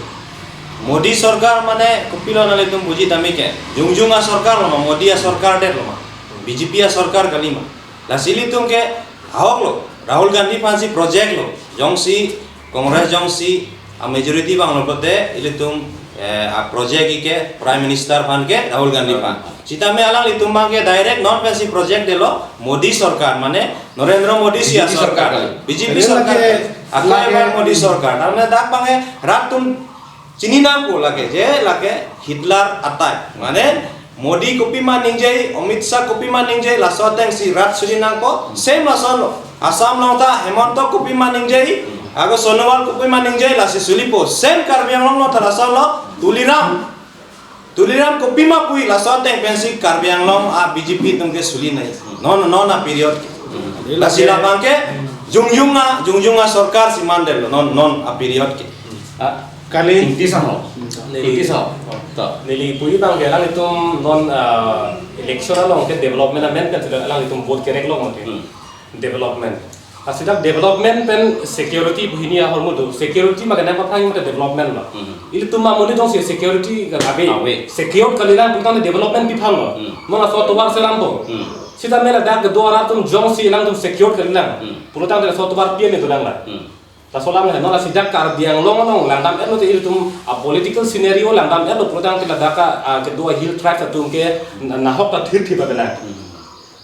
Modi sorkar mane kopilo nanglitum buji tame ke. Jongjong asorkar lo ma, Modi asorkar det lo ma, B J P asorkar kali ma. Lasi ilitum ke ahok lo, Rahul Gandhi aphansi project lo. Jongsi Congress jongsi a majority vanglo pulote ilitum, eh, a project ke Prime Minister aphan ke Rahul Gandhi aphan. Sitame alanglitum abang ke direct non pensi project detlo Modi sorkar, mane Narendra Modi si B J P asorkar, sorkar kali. B J P Jadi sorkar lake, kali. Ako lake ebar Modi sorkar. Tame dak abang ke rat atum chini nangpo lake je, lake Hitler attack. Mane Modi kopima ningje, Amit Shah kopima ningje, laso atengsi rat suri nangpo, same lason lo. Assam along ta Hemanta kopima ningje, ako Sonowal kopima ningje, lasi sulipo. Same Karbi Anglong along ta lason lo, Tuliram. Tuliram kopima puji, laso ateng pensi Karbi Anglong a B J P atum ke suli nai. Non, non a period ke. Lasi labang ke, jongjong a, jongjong asorkar si mandetlo, non, non a period ke. Ah, Kali. Ingti Sangho. Hmm. Ingti Sangho. To. Neli puji abang ke alanglitum non, ah, election along ke development amen kan sudah alanglitum vote kerek lo mungkin. Hmm. Development. Asida development pen security pu hini ahormu do. Security ma kenang pathang mate development lo. Hmm. Ilitum ma muni jongsi security kan ave. Ave. Secure kalilang putang development pi aphan lo. Hmm. Non laso atovar selam po. Hmm. Sita mela dak kedua rat atum jongsi alangtum secure kalilang. Hmm. Pulotangte laso atovar pi ame dolang la. Hmm. Laso alam he, non lasi dak Karbi Anglong along langdam-etlo te ilitum a political scenario langdam-etlo pulotangte ladak a, a, kedua hill tribes atum ke na-, nahok ta thirthip abela. Hmm.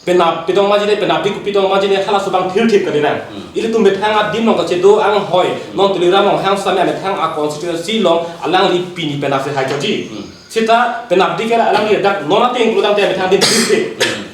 Penap pitong majine, penap dik pitong majine, halaso abang thirthip kalilang. Hmm. Ilitum methang adim along kachedo anghoi, non Tuliram Ronghang sitame methang a constituency along alangli pini penap se hai choji. Hmm. Sita penap dik ke alangli dak non ateng pulotangte methang adim thirthip. Hmm.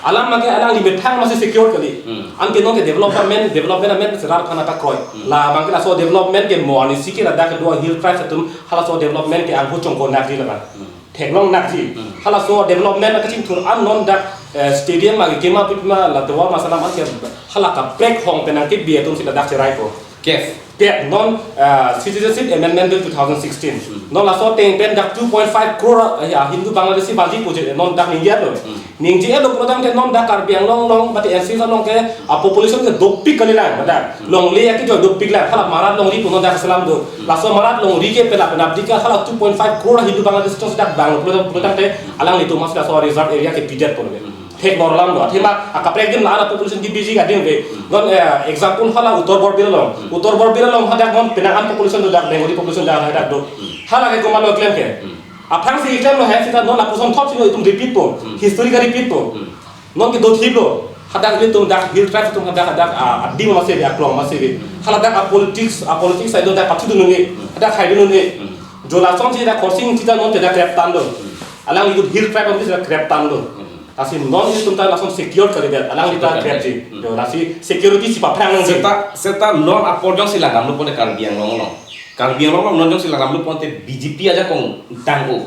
Alam abang ke alangli methang masi secure kali. Hmm. Anke non ke development, development amen serar khana ta kroi. Hmm. Labang ke laso development ke mo anisi ke ladak kedua hill tribes atum halaso development ke anghu chongko nakji labang. Hmm. Theklong nakji. Hmm. Halaso development ke chingthur an non dak, eh, stadium ma kema pipma la tovar ma salam an ke hala kaprek hong penang ke bi atum si ladak cherai ko. Kef. Kef non, ah, Citizenship Amendment Bill two thousand sixteen. Hmm. Non laso ateng pen dak two point five crore, ah, ya, Hindu Bangladeshi bangji puji non dak ningje lo. Hmm. Ningje lo pulotangte non dak Karbi Anglong along, mate N C along ke, ah, population ke dopik kalilang, dak. Hmm. Longle ya ke jo dopik la, hala Marat longri pu non dak selam do. Hmm. Laso Marat longri ke pela penap dik ke hala two point five crore Hindu Bangladeshi tong dak bang pulotang, pulotangte alanglitum mas laso reserve area ke pidet pulo. Hmm. Thek norlam do. Athema akaprek adim la ara population ke biji adim ave. Hmm. Non, eh, example hala Uttar Borbil along. Hmm. Uttar Borbil along hadak non penang an population do dak, Bengali population dak hadak do. Hmm. Hala ke komatlo klem ke. Hmm. Aphrangsi klemlo he sita non lapuson thot si itum repeat po. Hmm. History ke repeat po. Hmm. Non ke do thiplo. Hadak ilitum dak hill tribe atum hadak hadak, ah, adim masi ave, aklong masi ave. Hmm. Hala dak a politics, a politics side dak pathu dununi. Hmm. Hadak khai dununi. Hmm. Jo lason si dak Khorsing sita non te dak krep tanglo. Hmm. Alanglitum hill tribe atum si dak krep tanglo. Hmm. Lasi non ilitum ta lason secure kalidet, alangli ta Secure kalidet. Kerapji. Hmm. Jo, lasi security si paphrang nangji. Seta, seta non apor jongsi langdamlo pon te Karbi Anglong along. Karbi Anglong along non jongsi langdamlo pon te B J P ajakong tang-o.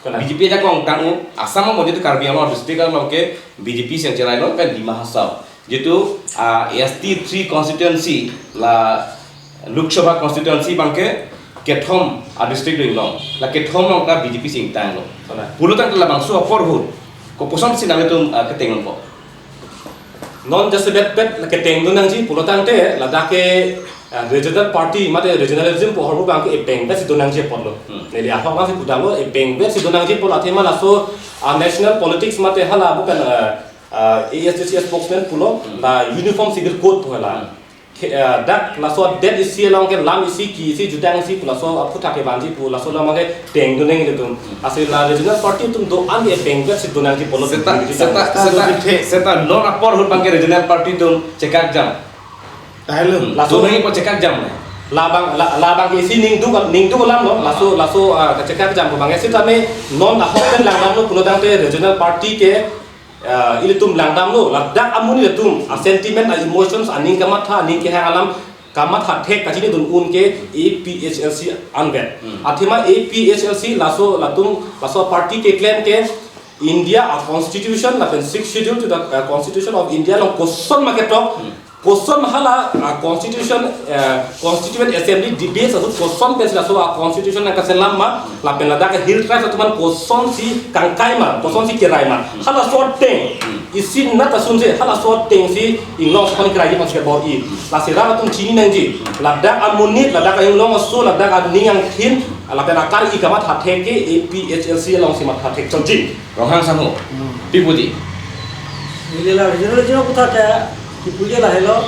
Kona? B J P ajakong tang-o. Assam along jitu Karbi Anglong district along ke B J P si cherai lo pen Dima Hasao. Jitu, ah, S T three constituency la Lok Sabha constituency abang ke kethom a district do inglong. La kethom along ta B J P si ingtanglo. Sana. Pulotangte labangso apor ahut kopuson si nanglitum, ah, keteng longpo. Non jasebet bet la keteng do nangji pulotangte ladak ke, Regional party mate regionalism pu ahormu abang ke epeng besi donangji apotlo. Hmm. Neli ahok nangsi pudamlo, epeng besi donangji apot athema laso, ah, national politics mate hala bukan, ah, ah, A S D C spokesman pulo, Hmm. la Uniform Civil Code pu hala. Hmm. Ke, ah, dak laso det isi along ke lam isi ki isi jutang isi pu laso aphuthak kevanji pu laso lam ke peng donang ilitum. Hmm. Lasi la regional party atum do-an ke epeng besi donangji apotlo. Seta, Jadi seta, seta, seta non apor ahut abang ke regional party atum chekak jam. Tahelo. Hmm. Laso Donang ipo chekak jam ne. Labang, la, labang ke isi ningduk, ningduk alam lo, laso, laso, ah, kachekak jam abang isi tame non ahok pen langdamlo pulo tangte regional party ke, ah, ilitum langdamlo, ladak amonit atum, ah, sentiment, ah, emotions, aning kamatha, aning kehang alam, kamatha thek kachinidun un ke A P H L C anvet. Hmm. Athema A P H L C laso, latum, laso party keklem ke, India a constitution, lapen Sixth Schedule to the, uh, Constitution of India along koson ma ketok, Hmm. koson hala, uh, constitution, uh, Constituent Assembly debate ahut koson pensi laso a constitution nangkaselam ma, lapen ladak a Hill Tribes atum aphan kosonsi kangkai ma, kosonsi kerai ma. Hmm. Halaso ateng, Hmm. isi nat asunsi, halaso atengsi inglong ason kerai aphansi kebor-i. Lasi rat atum chini nangji, ladak amonit, ladak a-inglong aso, ladak aning angthin, lapen akar-i kamatha thek ke A P H L C alongsi matha thek chotji. Ronghang Sangho, Hmm. pi puji? Neli la regional regional aphuthak ke, kipuji lahelo,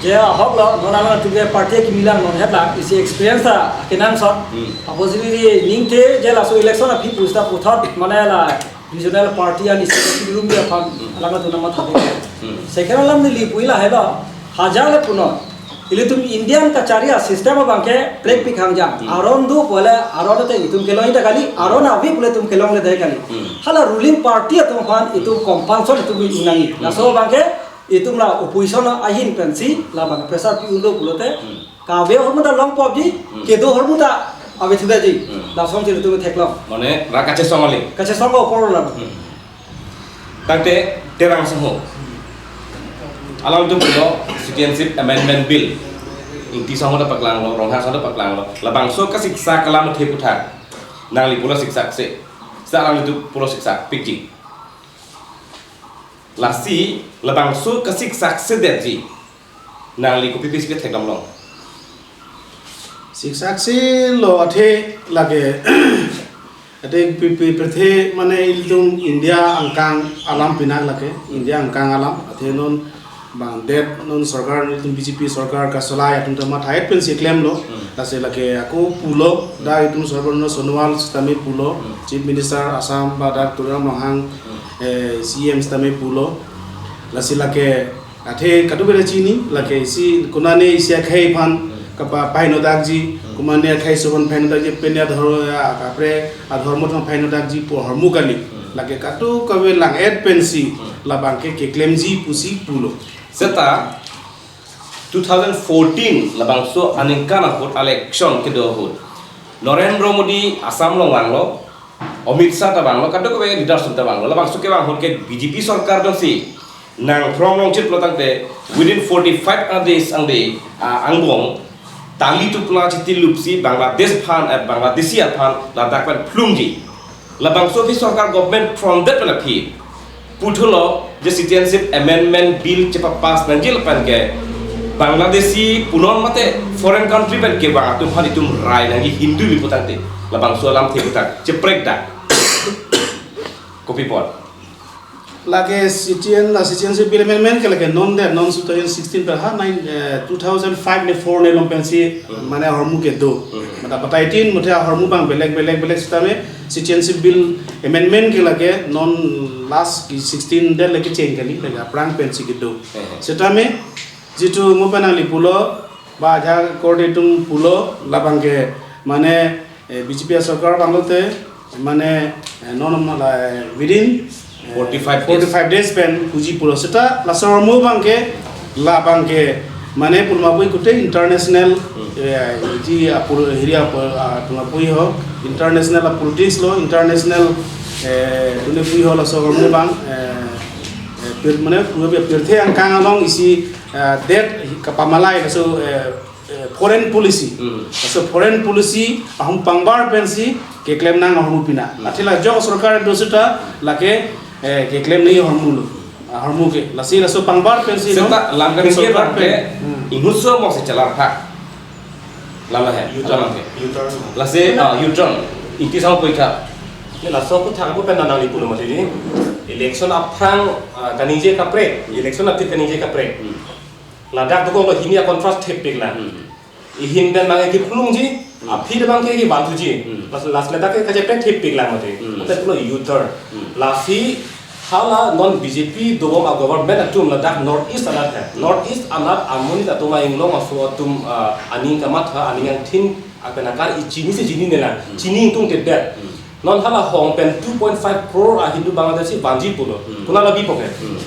je ahok lo, non alangtum ke party kimi lang non het lang, isi experience ta kenangsot. Hmm. Apotsi neli ningte, je laso election aphi pusta puthot, mane la regional party an isi kirum dia aphan, Hmm. alangtum nama thapik. Hmm. Second alam neli pu lahelo, hajar le punon. Ilitum Indian kachari a system abang ke plek pik hangjang. Hmm. Aron do pole aron te itum kelong ta kali, aron ave pule itum kelongle ta kali. Hmm. Hala ruling party atum aphan itum compulsion itum ingnangi. Hmm. Laso abang ke itum la opposition ahin pensi labang pressure pi-un do pulote. Hmm. Kave ahormu ta long popji, Hmm. kedo ahormu ta ave thudaji. Hmm. Lason si itum theklong. Mane rat kachesong kali. Kachesong ko apor lang. Hmm. Tangte Terang Sangho. Alangtum pulo Citizenship Amendment Bill. Ingti Sangho ta paklanglo, Ronghang Sangho ta paklanglo. Labangso kasiksak alam athe aphuthak. Nangli pulo siksak se. Sa alangtum pulo siksak pikji. Lasi labangso kasiksak sedetji. Nangli kopi pisi kethekdam long. Siksak si lo athe lake. Athe pi, pi, pirthe mane ilitum India angkang alam pinak lake. India angkang alam. Athe non bang det non sorkar ilitum B J P sorkar kasolai atum ta matha-et pensi klemlo. Hmm. Lasi lake ako pulo, dak itum Sarbananda Sonowal sitame pulo, Hmm. Chief Minister Assam ba dak Tuliram Ronghang, Hmm. eh, C M sitame pulo. Lasi lake athe kadokave chini, lake isi konane isi akhei aphan, Hmm. kapa paino dakji, Hmm. konane akhei aso aphan paino dakji, pen adhor, ya, kapre adhormo aphan paino dakji pu ahormu kali. Hmm. Lake kadokave lang-et pensi, Hmm. labang ke keklemji pusi pulo. Seta, two thousand fourteen labangso aningkan ahut election kedo ahut. Narendra Modi Assam along vanglo, Amit Shah ta vanglo, kadokave leaders ta vanglo. Labangso kevang ahut ke B J P sorkar dongsi nangphrong longchit pulo tangte within forty-five days angde, ah, angbong tali tupla chiti lupsi Bangladesh aphan, eh, Bangladeshi aphan ladak pen phlungji. Labangso aphi sorkar government phrongdet pen aphi puthotlo je Citizenship Amendment Bill chepapass nangji lapen ke Bangladeshi punon mate foreign country pen kevang atum aphan itum rai nangji Hindu ri pu tangte labangso alamthe aphuthak cheprek dak. Kopi apot? Lake citizen, la Citizenship Bill Amendment ke lake non det, non two thousand sixteen pen ha, nine, eh, two thousand five ne four ne along pensi, Hmm. mane ahormu kedo. Hmm. Mata batai tin muthe ahormu abang belek, belek, belek sitame Citizenship Bill Amendment ke lake non last ki sixteen det lake cheng kali, lake aphrang pensi kedo. Hmm. Sitame jitu mo pen nangli pulo, ba aja korte atum pulo, labang ke mane, eh, B J P sorkar vanglote, mane, eh, non, non la, eh, within, eh, forty-five days. Forty-five days pen puji pulo. Seta laso ahormu abang ke, labang ke, mane pulma pui kute international, Hmm. eh, ji apul hiri apul, ah, pulma pui ho, international a politics lo, international, eh, tune pui ho laso ahormu abang, eh, eh, pir, mane pur pirthe angkang along isi, eh, det kapamalai laso, eh, eh, foreign policy. Hmm. Laso foreign policy ahum pangbar pensi keklem nang ahormu pina. Hmm. Athe la jok sorkar do seta lake, eh, keklem nangji ahormu lo. Ahormu ke. Lasi laso pangbar pensi Seta no, lam kan ke sorkar bang ke pen. Hmm. Inghutso mong si chelar thak. Lama hai, U-turn. Lama hai. U-turn. Lasi, ah, U-turn. Ingti sang poikha. Ne laso aphuthak pu pen nanglitum pulo mati ni. Election aphrang, ah, kaningje kaprek. Election atip kaningje kaprek. Hmm. Ladak dokok lo hini a-contrast thepik lang. Hmm. Ihin pen bang ke kiplungji, Hmm. aphi pen bang ke kevanthuji. Hmm. Lasi lasi ladak ke kacheprek thepik lang mati. Hmm. Mati pulo U-turn. Hmm. Lasi hala non B J P dobom a-government atum ladak North East anat hai. Hmm. North East anat amonit atum a-inglong aso atum, ah, aning kamatha, aning angthin, apenakar ichinisi chinine lang. Hmm. Chini ingtungtedetdet. Hmm. Non hala hong pen two point five crore a-Hindu Bangladeshi vanji pulo. Hmm. Konat la bipo ke? Hmm.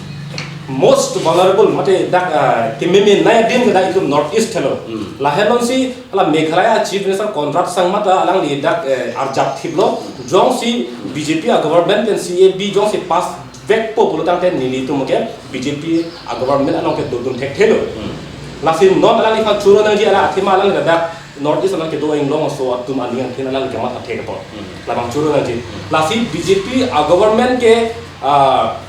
Most vulnerable, mate dak, ah, kememenei adim ke dak itum North East helo. Hmm. Lahenlo si hala Meghalaya Chief Minister Conrad Sangma ta alangli dak, eh, arjap thiplo. Jongsi B J P a-government pen C A B jongsi pass vekpo pulo tangte nelitum ke B J P a-government along ke dodun thekthelo. Hmm. Lasi non alangliphan choro nangji, alang athema alangli dak North East along kedo inglong aso atum aning angthin alangli kamatha thek apot. Hmm. Labang choro nangji. Hmm. Lasi B J P a-government ke, ah,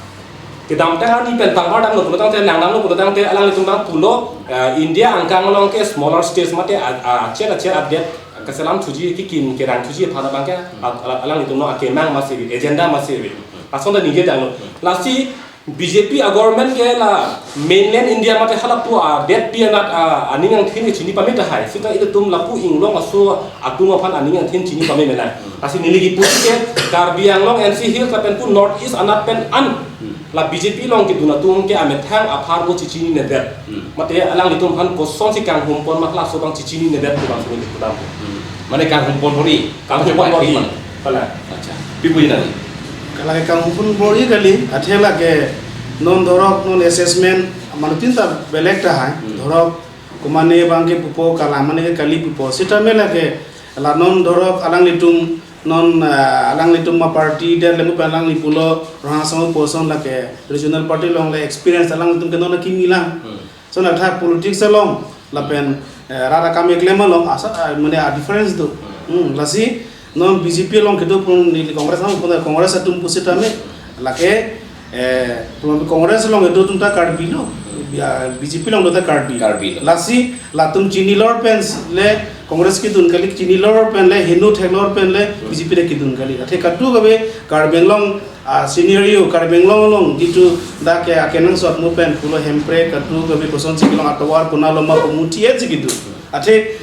kedamtang arni pen tangbar damlo pulo tangte, nangdamlo pulo tangte, alanglitum bang pulo, ah, India angkang along ke smaller states mate a, a, achet achet adet kaselam thuji, kikim kerang thuji aphan abang ke, a, a, alanglitum no akemang masi ave, agenda masi ave. Lason ta ningje damlo. Lasi B J P a-government ke la mainland India mate hala pu adetpi anat, ah, aning angthin chini pame tahai. Sita ilitum lapu inglong aso atum aphan aning angthin chini pame mena. Lasi neli kipu ke Karbi Anglong, N C Hills lapen pu North East anat pen an la B J P along kedun atum ke amethang apharbo chichininedet. Hmm. Mate alanglitum aphan kosonsi kanghum pon ma, laso abang chichininedet pu abang si neli pudam. Hmm. Mane kanghum pon bori. Kanghum pon bori. Kalang. Acha. Pi puji nang? Kalang kanghum pon bori kali, athe lake non dhorok non assessment manutin ta belek tahai. Hmm. Dhorok komane abang ke pupo, kalang mane ke kali pupo. Sitame lake la non dhorok alanglitum non, ah, alanglitum ma party der lemu pen alangli pulo Rongkhang Asong puson lake regional party along le experience alanglitum ke non akimi lang. Hmm. So na tha politics along lapen, eh, rat akam keklem along asa, ah, mane a-difference do. Hmm, lasi non B J P along kedo pun neli Congress along pun Congress atum pusitame lake, eh, pun Congress along kedo atum ta Karbi lo. Ya, B J P along do ta Karbi. Karbi lo. Lasi latum chinilor pen le Congress kedun kali, chinilor pen le, heno theklor pen le B J P ta kedun kali. Athe kadokave Karbi Anglong a-scenario, Karbi Anglong along jitu dak ke akenangsot mo pen pulo Hemprek kadokave kosonsi kelong atovar konatlo ma pu muthi-etsi kedo. Athe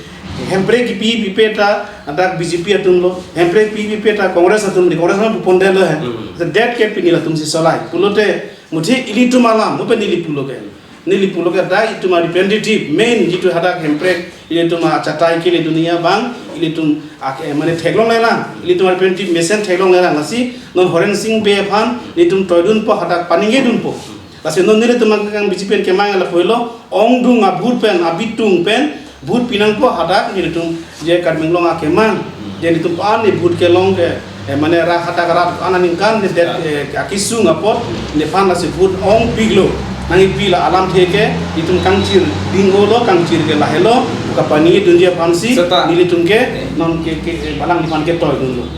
Hemprek kipi pipe ta dak B J P atum lo, Hemprek pi pipe ta Congress atum, di Congress ma pupon detlo he. Hmm. Te det ke pini latumsi solai. Pulote muthi ilitum alam mo pen ili pulo ke. Neli pulo ke dak itum a-representative main jitu hadak Hemprek, ilitum achatai kele dunia abang, ilitum ak-, eh, mane theklongle lang, ilitum a-representative mesen theklongle lang, lasi non Horen Sing Bey aphan ilitum toidunpo, hadak paningjedunpo. Lasi non nelitum akang B J P pen kemang lapulo, ongdung a-vote pen, abitung pen, vote pinangpo hadak nelitum je Karbi Anglong akemang, je nelitum pan ni vote kelong ke, eh, mane rat hadak rat an aningkan ni det, eh, akisung apot, nephan lasi vote ongpiklo. Nangpi la alamthe ke, itum kangchirding olo, kangchir ke lahelo, kapaningjedunji aphansi, seta. Nelitum ke, non ke, ke, eh, balang nephan ketoidunlo.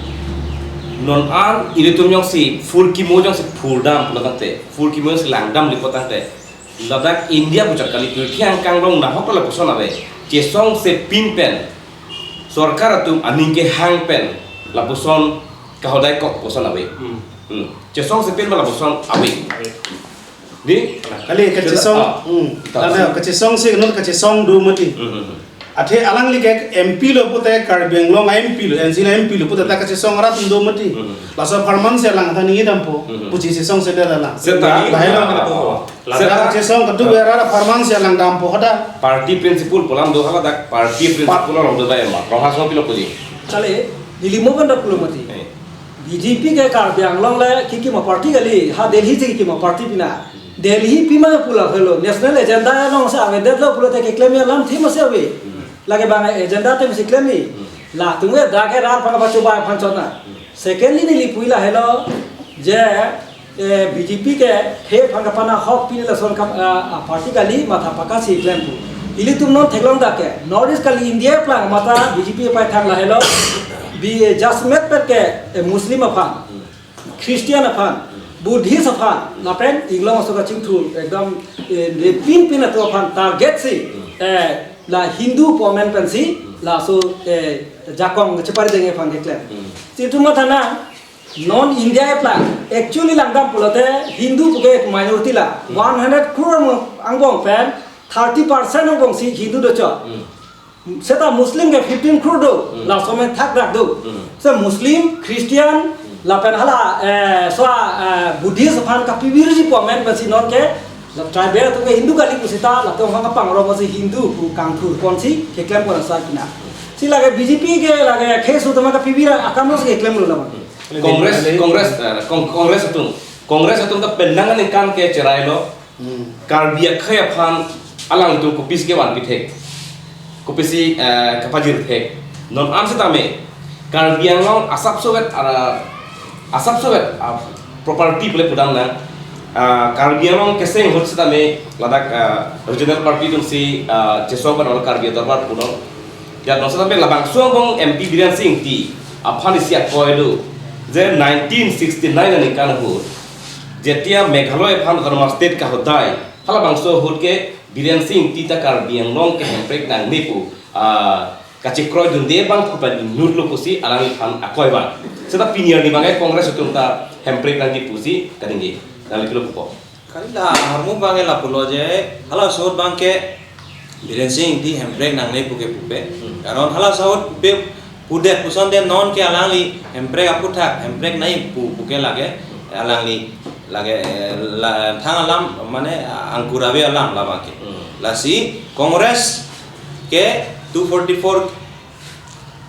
Non an, ilitum jongsi, phurkimo jongsi phurdam pulo tangte, phurkimo jongsi langdamlo pulo tangte. Ladak India puchot kali, pirthe angkang along nahok lapuson ave. Chesongsepin pen sorkar atum aning kehang pen lapuson kahodai kok puson ave. Hmm. Hmm. Chesongsepin pen lapuson ave. Ave. Di? Kali kachesong. Ah. Hmm. Ta- Ada kachesongsi non kachesong do mati. Hmm, hmm, hmm. Athe alangli ke M P lo pute Karbi Anglong M P lo, N C lo M P lo pute ta kachesong arat do mati. Hmm. Laso apharman si alang ta ningjedampo. Hmm. Pusi chesongsedet alang. Seta. Lahelo. Seta. Kachesong katu era apharman si alang dampo hada. Party principle pu alam do hala dak party principle along do ta ema. Rongkhang Asong pilo puji. Chale, neli mo pen ta pulo mati. Eh. B J P ke Karbi Anglong le kikima party kali, ha Delhi si kikima party pina. Delhi pima pu lahelo, national agenda alongsi avedetlo pulote keklemji alamthe masi ave. Hmm. Lake bang agenda te masi klemji. Hmm. Latum ke dak ke rat aphan kapachobai aphan chot na. Hmm. Secondly neli pu lahelo, je, eh, B J P ke khei aphan kapanahok pini lason kam, ah, ah, party kali matha pakasi klem pu. Ilitum non theklong dak ke, North East kali India plang matha B J P paithang lahelo, bi, eh, jasemet pen ke, eh, Muslim aphan. Hmm. Christian aphan, Buddhist aphan, lapen inglong aso kachingthur, ekdom, eh, ne pinpin atum aphan target si, eh, La Hindu pu amen pensi laso, eh, jakong chepari dengji aphan keklem. Hmm. Situ mathana non India epla actually langdam pulote Hindu puke minority la. Hmm. One hundred crore angbong pen thirty percent angbongsi Hindu dochot. Hmm. Seta Muslim ke fifteen crore do, hmm, laso amen thakdak do. Hmm. So Muslim, Christian, hmm, lapen hala, eh, so, eh, Buddhist aphan kapivirji pu amen pensi non ke, la tribal atum ke Hindu kali pusita, latum aphan kapangro pusi Hindu pu kangthur ponsi keklem pon asai pina. Si lake B J P ke lake case utama kapivir akam lo si keklem lo laban. Congress, Congress, eh, Cong-, Congress atum, Congress atum ta penang aningkan ke cherai lo. Hmm. Karbi akhei aphan alangtum kopisi kevan pithek, kopisi, eh, kapajir thek. Non an setame Karbi Anglong asapsovet, ah, asapsovet, ah, property pule pudam na, ah, Karbi Anglong keseng ahut setame ladak, ah, regional party atumsi, ah, chesong kan Karbi Adorbar punon. Ya non setame labangso angbong M P Biren Singh Engti aphan isi akoi do je nineteen sixty-nine aningkan ahut, jetia Meghalaya aphan autonomous state kahodai, halabangso ahut ke Biren Singh Engti ta Karbi Anglong ke hemprek nangne pu, ah, kachekroi dunde abang pu pen inut lo pusi alangliphan akoi abang. Seta pini arni abang ke Congress atum ta hemprek nangji pusi kaningje. Nangli pilo pupo. Kali la ahormu abang ke lapulo je, halaso ahut abang ke Biren Singh Engti hemprek nangne puke pupe. Hmm. Karon halaso ahut pupe pudet puson de non ke alangli hemprek aphuthak, hemprek nai pu, puke lake, alangli lake, eh, la, thang alam, mane angkur ave alam labang ke. Hmm. Lasi Congress ke two forty-four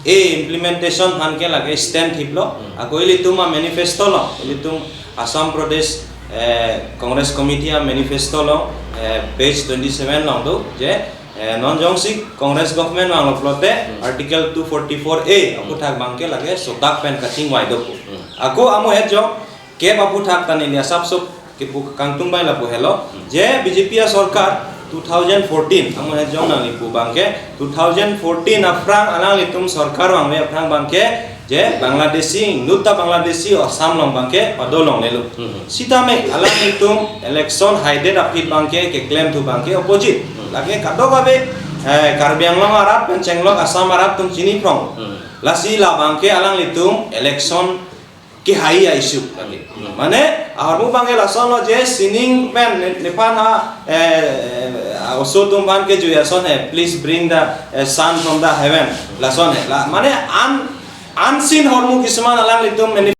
A implementation aphan ke lake stand thiplo. Hmm. Ako ilitum a-manifesto lo, ilitum Assam Pradesh, eh, Congress Committee a-manifesto lo, eh, page twenty-seven along do je, eh, non jongsi Congress government vanglo pulote, hmm, Article two forty-four A, hmm, aphuthak abang ke lake sodak pen kachingvai do pu. Hmm. Ako amu het jong kep aphuthak ta neli asapso kipu kangtung bai lapu helo. Hmm. Je B J P asorkar two thousand fourteen, amu het jong nangli pu abang ke, two thousand fourteen aphrang alanglitum sorkar vangve aphrang abang ke, je Bangladeshi, inut ta Bangladeshi Assam along abang ke padolonglelo. Hmm. Sitame alanglitum election haidet aphi abang ke, keklem thu abang ke opposite. Hmm. Lake kadokave, eh, Karbi Anglong arat pen chenglok Assam arat atum chini phrong. Hmm. Lasi labang ke alanglitum election kehai a-issue lake. Hmm. Mane, ahormu abang ke lason lo je sining pen ne-, nephan a, eh, eh, oso atum aphan kejui ason he, "Please bring the, eh, sun from the heaven." Lason he. La, mane un-, unseen ahormu kisuman alanglitum mane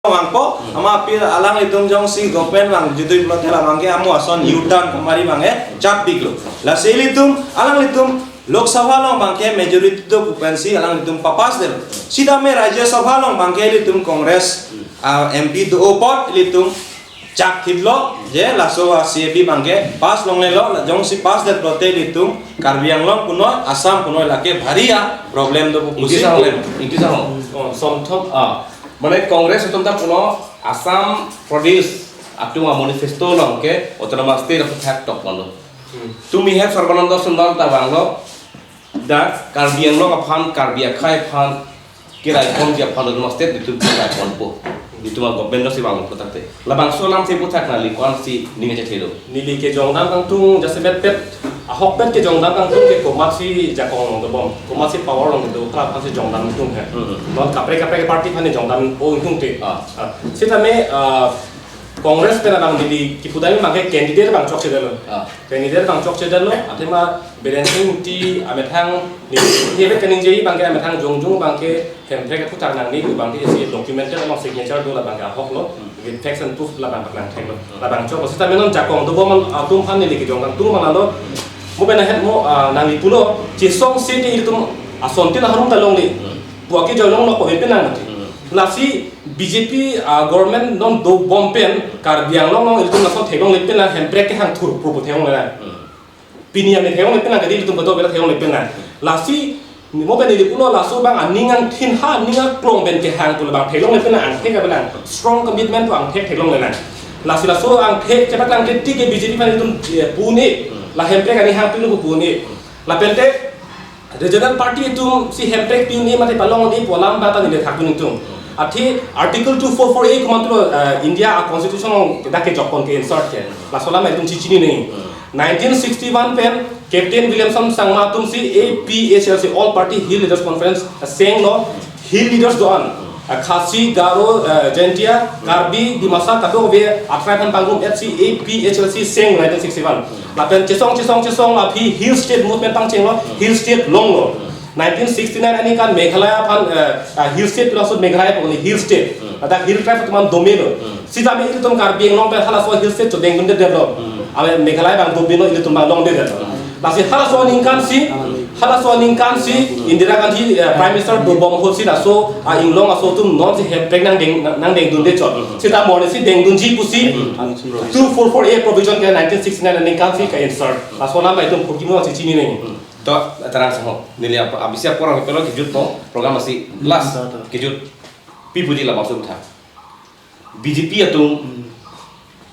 vangpo, hmm, ama aphi alanglitum jongsi government vang jutui pulote labang ke amu ason U-turn kemari abang ke chap diklo. Lasi ilitum, alanglitum Lok Sabha along abang ke majority do pu pensi alanglitum papass det. Sitame Rajya Sabha along abang ke ilitum Congress, ah, M P do apot ilitum chak thiplo, je laso a-C A B abang ke pass longlelo, la jongsi pass det pulote ilitum Karbi Anglong punoi, Assam punoi lake bhari a-problem do pu pusi Ingti sahong, problem. Ingti sahong. Oh, somthom. Ah, mane Congress atum ta pulo Assam Pradesh atum a-manifesto along ke autonomous state aphuthak tok mano. Hmm. Tumi het Sarbananda Sonowal ta vanglo, dak Karbi Anglong aphan, Karbi akhei aphan, keraipon ji aphan autonomous state netum keraiponpo. Netum a-government si vangpo tate. Labangso alam si aphuthak nangli ko-ansi ning kachethe do? Neli kejongdam kangtung jasemet pet, ahokpet kejongdam kangtung ke komatsi jakong along dobom, komatsi power along do, hala aphansi jongdam kangtung he. Hmm. Non kaprek kaprek party aphan jongdam o ingtungte. Ah. Ah, sitame, ah, Congress pen abang neli kipudai abang ke candidate abang chokchedetlo. Ah. Candidate abang chokchedetlo, athema Biren Singh Engti amethang neli, neli kaningje abang ke amethang jongjong abang ke hemprek aphuthak nangne pu abang ke isi documented along signature do labang ke ahoklo, hmm, with facts and proof labang paklang theklo. Hmm. Labang chok, sitame non jakong dobom atum aphan neli kejongdam atum along lo. Mo pen ahet mo, ah, nangli pulo, chesong sete ilitum asontin aharum ta longle. Hmm. Puake jolong lo ko pen nang mati. Hmm. Lasi B J P, ah, government non dobom pen Karbi Anglong along ilitum lason theklongle pen nang, hemprek kehang thur purpo theklongle nang. Hmm. Pini ame theklongle pen nang, kadi ilitum bedo bela theklongle pen nang. Lasi mo pen neli pulo laso abang aning angthin ha, aning aklong pen kehang pu labang theklongle pen nang, angthek abang nang. Strong commitment pu angthek theklongle nang. Lasi laso angthek chepaklangkle tik ke B J P aphan ilitum, eh, pu un-e. Hmm. La hemprek ani hang pinu pu un-e. Hmm. Lapente regional party atumsi hemprek pi un-e mate palong un-e pu alam abang ta neli thakdun ingtung. Athe Article two four four A komantulo, eh, India a-constitution along dak kejokpon ke-insert ke. Laso alam itum chechini nangji. Nineteen sixty-one pen Captain Williamson Sangma atum si A P H L C, All Party Hill Leaders Conference, eh, senglo, Hill Leaders do-an, eh, Khasi, Garo, eh, Jaintia, Karbi, Dimasa, kadokave a-tribe aphan pangrum et si A P H L C seng nineteen sixty-one. Lapen chesong, chesong, chesong, la aphi Hill State Movement pangchenglo, Hill State longlo. Nineteen sixty-nine aningkan Meghalaya aphan, eh, eh, Hill State pu laso Meghalaya pu Hill State. Hmm. Ladak Hill Tribe atum an domelo. Hmm. Sitame ilitum Karbi Anglong pen halaso Hill State chodengdundedetlo. Hmm. Ave Meghalaya abang domelo, ilitum abang longdedetlo. Hmm. Lasi halaso aningkan si, halaso aningkan si, Indira Gandhi, eh, Prime Minister dobom ahut si laso, ah, inglong aso atum non si hemprek nangdeng, nangdengdunde chot. Hmm. Sita mo arni si dengdunji pusi, Hmm. two four four A provision ke nineteen sixty-nine aningkan si ke-insert. Laso alam itum purkimo si chini neng. Hmm. To, terang sangho. Neli apa, abisi apa orang pelo kejut mo, program masih last, Hmm, to, to. Kejut. Pi puji labangso tha. B J P atum Hmm.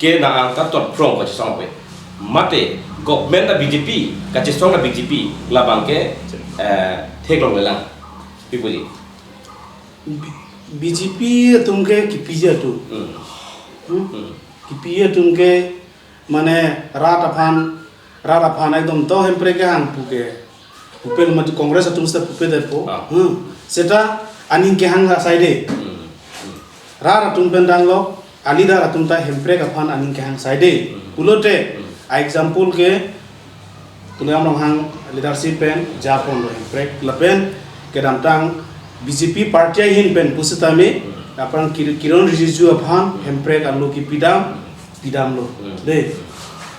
ke na angkat tot prong kachesong pe. Mate, government na B J P, kachesong na B J P, labang ke, eh, theklonglelang. Pi puji. B-, B J P atum ke kipiji atum. Hmm. Hmm? Hmm. Kipiji atum ke mane rat aphan, rat aphan ekdom to hemprek kehang pu ke. Pupel mati Congress atum seta pupedet po. Ah. Hmm. Seta aning kehang asai de. Hmm. Hmm. Rat atum pen danglo, a-leader atum ta hemprek aphan aning kehang asai de. Hmm. Pulote, Hmm. a-example ke, Tuliram Ronghang leadership pen, Japon lo hemprek, lapen kedamtang B J P party ahin pen pusitame, Hmm. aphrang Kir-, Kiren Rijiju aphan, Hmm. hemprek alo kipidam, Hmm. pidamlo. Hmm. De.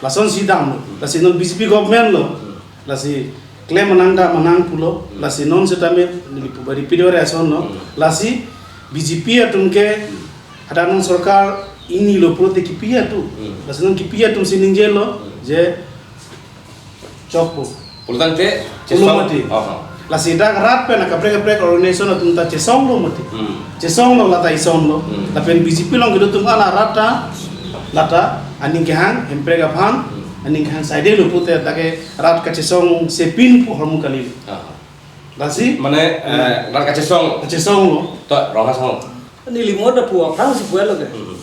Lason si damlo. Hmm. Lasi non B J P government lo. Hmm. Lasi klem manang da manang pulo. Hmm. Lasi non setame neli pu bari pidore ason lo. Hmm. Lasi B J P atum ke Hmm. hadak non sorkar ini lo pulote kipiji atum. Hmm. Lasi non kipiji atum si ningjelo. Hmm. Je chokpo. Pulotangte, Pulo chesong. Mati. Aha. Lasi dak rat pen akaprek kaprek organization atum ta chesonglo mati. Hmm. Chesonglo lata isonglo. Hmm. Lapen B J P along kedo atum ala rat ta, lata, aning kehang, hemprek aphan, Hmm. aning kehang asai de lo pute dak ke rat kachesong sepin pu hormu kali. Aha. Lasi? Mane, eh, rat kachesong. Kachesonglo. To, Ronghang sangho. Neli mo da pu aphrang si puelo ke. Hmm.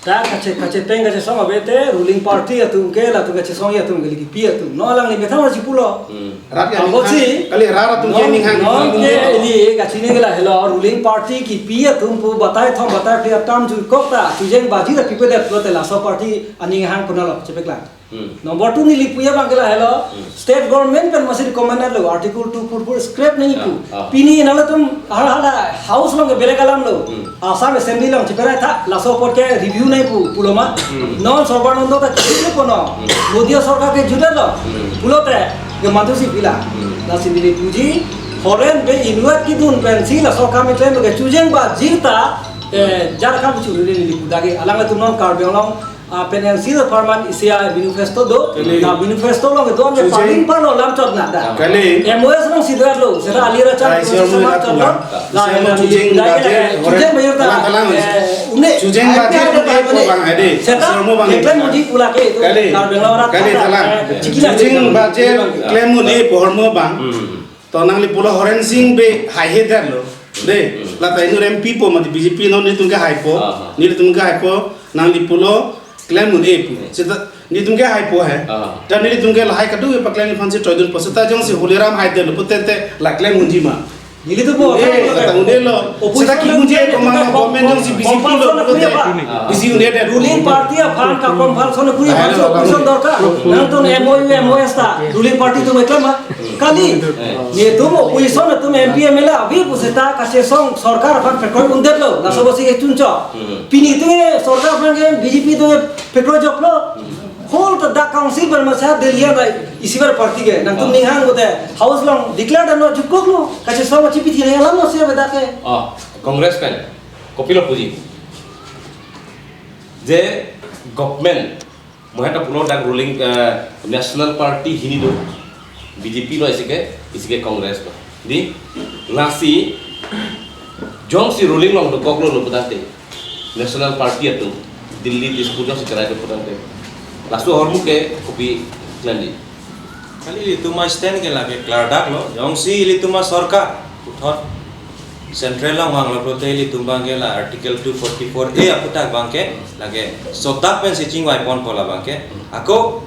Ta kache, kachepeng kachesong ave te ruling party atum ke latum kachesong atum ke lagi pi atum. No alangliphan si pulo. Hmm. Rat ke Abo aning si, kali rat atum ke no, aning hang no aning ke hang. Ili kachini ke lahelo ruling party kipi atum pu batai thom batai phli atam jui kok ta chujeng baji ta pipedet pulote laso party aning hang konatlo chepeklang. Hmm. Number two neli puji abang ke lahelo, Hmm. state government pen masi recommended lo, Article two four four scrap nangji pu. Ah, ah. Pini nanglitum har hala house along ke belek alam lo. Hmm. Assam Assembly along cheperai tha, laso apot ke review nangji pu, pulo ma. Hmm. Non Sarbananda ta kisi lo kono. Hmm. Modi sorkar ke judar lo. Hmm. Pulote, ke mantu si pila. Hmm. Lasi neli puji, horen be inward kidun pen si laso kam klem ke chujeng baji ta, eh, jar kam churi neli pu dagi. Alanglitum non Karbi Anglong, ah, pen N C apharman isi a-manifesto do, Kali. Na manifesto along do ame Chujeng. Paling pano lam chot na da. Kali. M O S along si do lo, seta ali rachang Ai, si si Armu sama ila chot pula. La Si Armu na Chujeng ni budaya budget, la, Chujeng bayar ta. Talang, talang. Eh, une. Chujeng Ai, budget ada undi apa ni? Pabang ade. Seta, Si Armu bang. Keklem uji pula ke itu. Kali. Kalau bela orang Kali, tak, talang. Eh, cikila Chujeng kita. Budget klem undi pu hormu bang. Hmm. To nangli pulo Horen Sing Bey haihedet lo. De, Hmm. lata inut M P po mati B J P non nelitum ke haipo. Aha. Nelitum ke haipo, nangli pulo klem un-e pu. Hmm. Seta nelitum ke haipo he. Aha. Dan nelitum ke lahai kadokave paklem aphan si troidun po. Seta jongsi Holiram haidet lo putente la klem unji ma. Nelitum po. Eh, lata un-e lo. Opposition Seta ki unji na komang na kom-, government jongsi B J P lo compulsion na pulote. Kuya pa. Ah. B J P un-edet. Ruling party aphan ka compulsion kuya Ah, pa. Opposition dorkar. Hmm. Nangtum M O U, M O S ta. Ruling party atum eklem ma. Kali, Eh. netum opposition atum M P M L A ave pu seta kachesong sorkar aphan pekroi undetlo, laso Hmm. bosi kechuncho. Hmm. Pini tu sorkar aphan ke B J P tu pekroi joklo. Hmm. Whole ta dak council bar masa Delhi ada isi bar party ke, nangtum Ah. ninghang bote, house along declare dan lo jukuk lo, kachesong chipi thina alam lo sia bedak ke. Ah, Congress pen, kopilo puji. Je government Mo heta pulo dak ruling, eh, National Party hini do. B J P lo isi ke, isi ke Congress lo. Di, lasi, jongsi ruling along dokok lo lo putangte. National Party atum, Delhi, Dispur jongsi cherai do putangte. Laso ahormu ke kopi klem di. Kali ilitum a-stand ke lake klardak lo, jongsi ilitum a-sorkar puthot Central along vanglo pulote ilitum abang ke la Article two forty-four A aputhak abang ke lake sodak pen si chingvai ponpo labang ke. Ako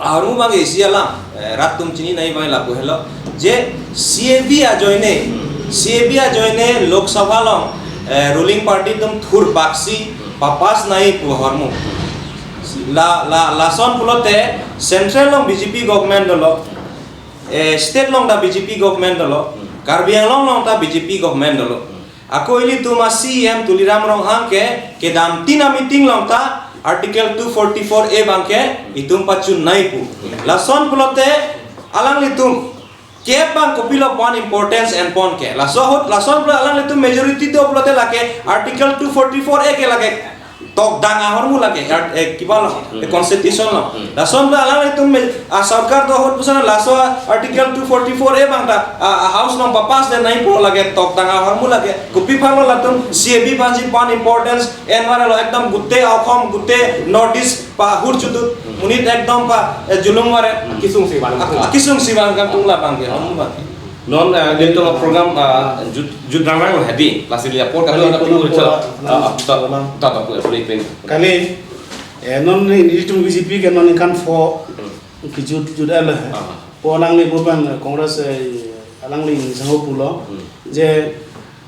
Ahormu abang isi alam, eh, rat atum chini nangji abang lapu helo. Je C A B ajoine, C A B ajoine Lok Sabha along, eh, ruling party atum thurpaksi papass nangji pu ahormu. La, la, lason pulote central along B J P government dolo, eh, state along ta B J P government dolo, Karbi Anglong along ta B J P government dolo. Ako ilitum a C E M Tuliram Ronghang ke kedamtang a meeting along ta Article two forty-four A abang ke itum pachun nangji pu. Lason pulote alanglitum ke abang kopilo pon importance enpon ke. Laso ahut, lason pulote alanglitum majority do pulote lake Article two forty-four A ke lake tokdang ahormu lake, art-, eh, kipa lo, eh, constitution lo. Lason pulote alanglitum me-, a sorkar do ahut puson laso Article two forty-four A abang ta, a, a House along papass de nangji pu lake tokdang ahormu lake. Kopi aphanlo latum C A B aphansi pon importance envare lo, ekdom gute akhom gute North East pahur chudut monit ekdom pa, eh, julum vare. Kisung si bang. Ak-, kisung si bang kangtung labang ke, ahormu abang ke. Non, eh, nelitum program, eh, jut, jut rang rang hedi, lasi liya por kami ada pun cerita. Ah, ah, ta, ta, ta, ta, ta, ta. Kali, eh, non nelitum B J P ke non ningkan four, kijut, jut ala. Ah. Po alangli bukan, eh, Congress, eh, alangli sangho pulo. Hmm. Je,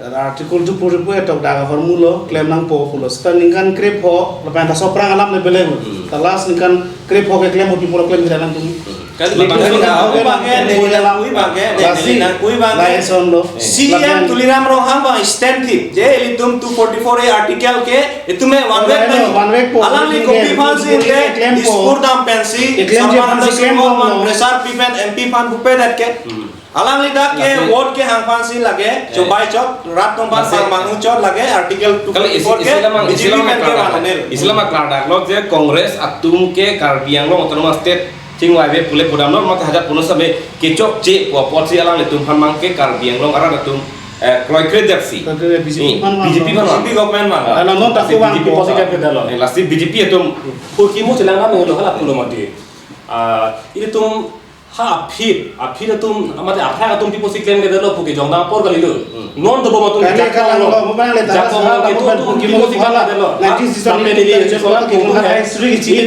Article two forty-four A tokdang ahormu lo, klem nangpo pulo. Seta ningkan krepho, lapen ta soprang alam le beleng. Hmm. Ta last ningkan krepho keklem ho pi pulo klem kita nangtum. Hmm. Kali ningkan krepho abang ke, ningkan krepho abang ke, ningkan krepho abang ke. Lasi, ningkan krepho abang ke. Lason lo. C E M Lapen Tuliram Ronghang abang stand thip. Je ilitum two forty-four A article ke, itum me vanvek One way po, nangji. One way po. Alangli kopi aphansi, klem po. Dispur dam pensi, Klem je Sarbananda aphansi klem Sonowal po. Aphan pressure pi pen M P aphan pupe det ke. Hmm. Alangli dak ke Lasi vote kehang aphansi lake, eh, chobai chot, rat atum aphan Lasi bang mangu chot lake, Article Kali isi, two forty-four ke isi lamang, isi B J P lamang pen ke klardak. Bang onel. Isi lamang klardak lo je Congress atum ke Karbi Anglong Autonomous State chingvaive pule pudam non mate hajar puno same kechokche pu apotsi alanglitum aphan abang ke Karbi Anglong arat atum, eh, kroikre detsi. Kroikre B J P Ni, aphan B J P abang. Aphan abang. B J P government abang. Ala non ta Lasi ko abang B J P ko. Apotsi kepedalo. Eh, lasi B J P atum. Purki mu chelang na mengelo hala pulo mati. Ah, ilitum ha aphi, aphi atum, mate aphrang atum pi apotsi klem kedetlo puke jongdang apor kalilo. Hmm. Non dobom atum Kali jakong kalang lo. Lo, mobile le Jakong tara lo, sala, itu mobile atum pukimo pi apotsi pala. Klem kedetlo. Nineteen sixty-seven Sampai neli itu itu surat itu itu itu itu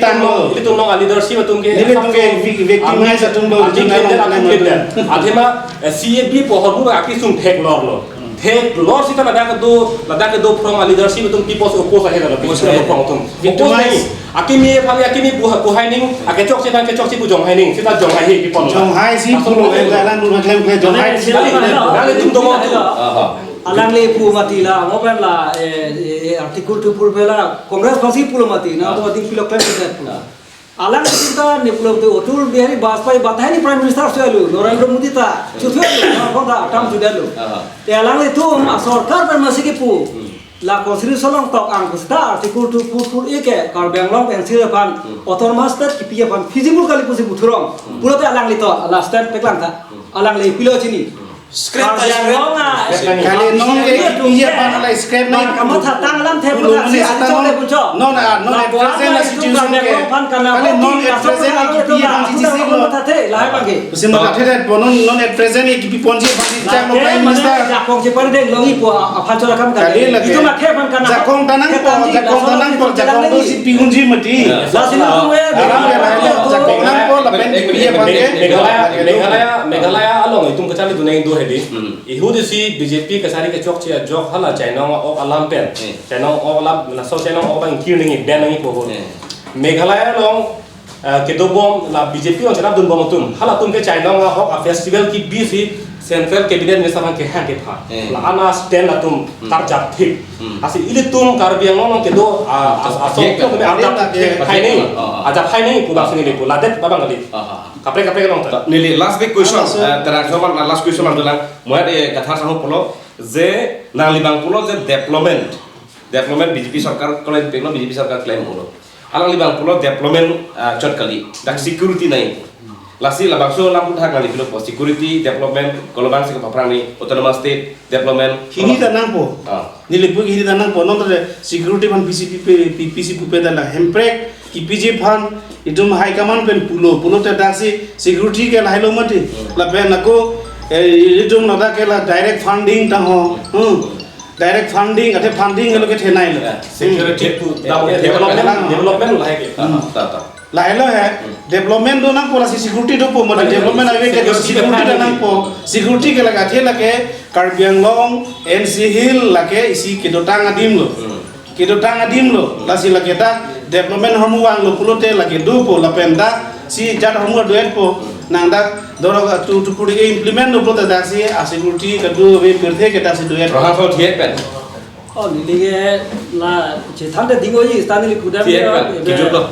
itu itu a leadership atum ke. Neli atum ke vic-, victimize atum lo, Ami jongdang klem lo. Klem. Athema, eh, C A B pu ahormu akisung theklor lo. Theklor seta ladak kedo, ladak kedo from a leadership atum pi apotsi oppose ahe dalo, Oppose ahe. From atum. Victimize. Oppose nangji. Akimi aphan akimi buha-, buhai nangji, akechokche aphan kechokche pu jonghai nangji, seta jonghai he pi pon. Jonghai si pulo, eh, dalan lu klem klem jonghai si. Kali, nangtum domo tu. Aha. Alangli pu mati la, mo pen la, eh, eh, eh, Article two forty-four A la, Congress aphansi pulo mati, na Ah. to ating pilo klem klem pu. Ah. Alanglitum ta ne pulo tu Atal Bihari Vajpayee batai ni Prime Minister suya lo, Narendra Modi ta, chu suya lo, na phon ta, tam chu lo. Aha. Te alanglitum, a sorkar pen masi kepu. Hmm. La constitution along tok ang pusi ta Article two forty-four A ke Karbi Anglong N C aphan Hmm. Autonomous State kipi aphan feasible kali pusi puthurong. Hmm. Pulote alangli to la stand peklang ta. Hmm. Alangli pilo chini. Hmm. Script Karbi ta Anglong a, Kali non ke kipi aphan la script nang. Kamatha tang alam the Pulo pulo muni si seta adi non, chole puncho. Non, ah, non La at present kuama la itu situation Karbi ke. Anglong aphan karena Kali non voting at present kaso itu kipi aphan kaso sisi kaso lo. Matha the, lahai bangke. Pusi matha the, non, non at present ke kipi ponji aphan si Lake Prime mane Minister. Jakong si pardeng longi po, aphan chora kam Kali kali. Lake. Itu mathe aphan karena Jakong tanang po, Jakong tanang po, Jakong do si pi unji mati. Ya. Lasi nangtum, eh, Aram ya, lahai lo, Jakong nangpo, lapen kipi aphan ke. Meghalaya, Meghalaya, Meghalaya along itum kacharli duneng do hedi. Hmm. Ihu disi B J P kachari kechokche ajok hala chainong ok alam pen. Hmm. Chainong ok alam, laso chainong ok abang kir nangji, ban nangji pu ahut. Hmm. Meghalaya along, eh, kedobom la B J P along chenap dunbom atum. Halatum ke chainong ok a festival kebisi central cabinet minister aphan kehang kepha. Hmm. La ana stand atum Hmm. karjap thik. Hmm. Lasi ilitum Karbi Anglong along kedo, ah, as-, asok Ye, tum kami ye, arjap ye, thik ye, hai nangji. Ah, ah. Arjap hai nangji pu bang sini pu. Ladet abang kali. Ah, ah. Kaprek kaprek along ta. Neli last big question, Ah, so eh, terang soal last question lang dolang. Muat, eh, Kathar sangho pulo je, nangli abang pulo je development. Development B J P sorkar klem peklo, B J P sorkar klem pulo. Alangli abang pulo development, ah, chot kali. Dak security nangji. Lasi labangso alam puthak nangli pilo po security, development, kolobang si kapaphrang nangji, autonomous state, development. Hini ta nangpo. Ah. Neli pu hini ta nangpo, non ta security aphan P C P pe, P-, P C pupe ta la Hemprek, kepiji aphan, itum high command pen pulo, pulote daksi security ke lahai lo mati. Hmm. Lapen ako, eh, itum ladak ke la direct funding tangho. Hmm. Direct funding, athe funding lo kethenei lo. Ya, security Hmm. pu, Ya, development, development. Development lahai ke. Hmm. Ah, ta, ta. Lahelo he, development do nangpo, lasi security dopo, mane development ave ke security do nangpo, security ke lake athe lake Karbi Anglong, N C Hill lake isi kedotang adim lo. Kedotang adim lo, lasi lake dak development ahormu vanglo pulote lake dopo, lapen dak si jat ahormu do-etpo, nang dak dorok tu tu puri ke implement lo pulote dak si a security kedo ave pirthe ke dak si do-et. Rohan Song thiek pen. Oh, neli ke la chethan de ding oji, sta neli kudam thiek ya, pen, ya, kejut lo.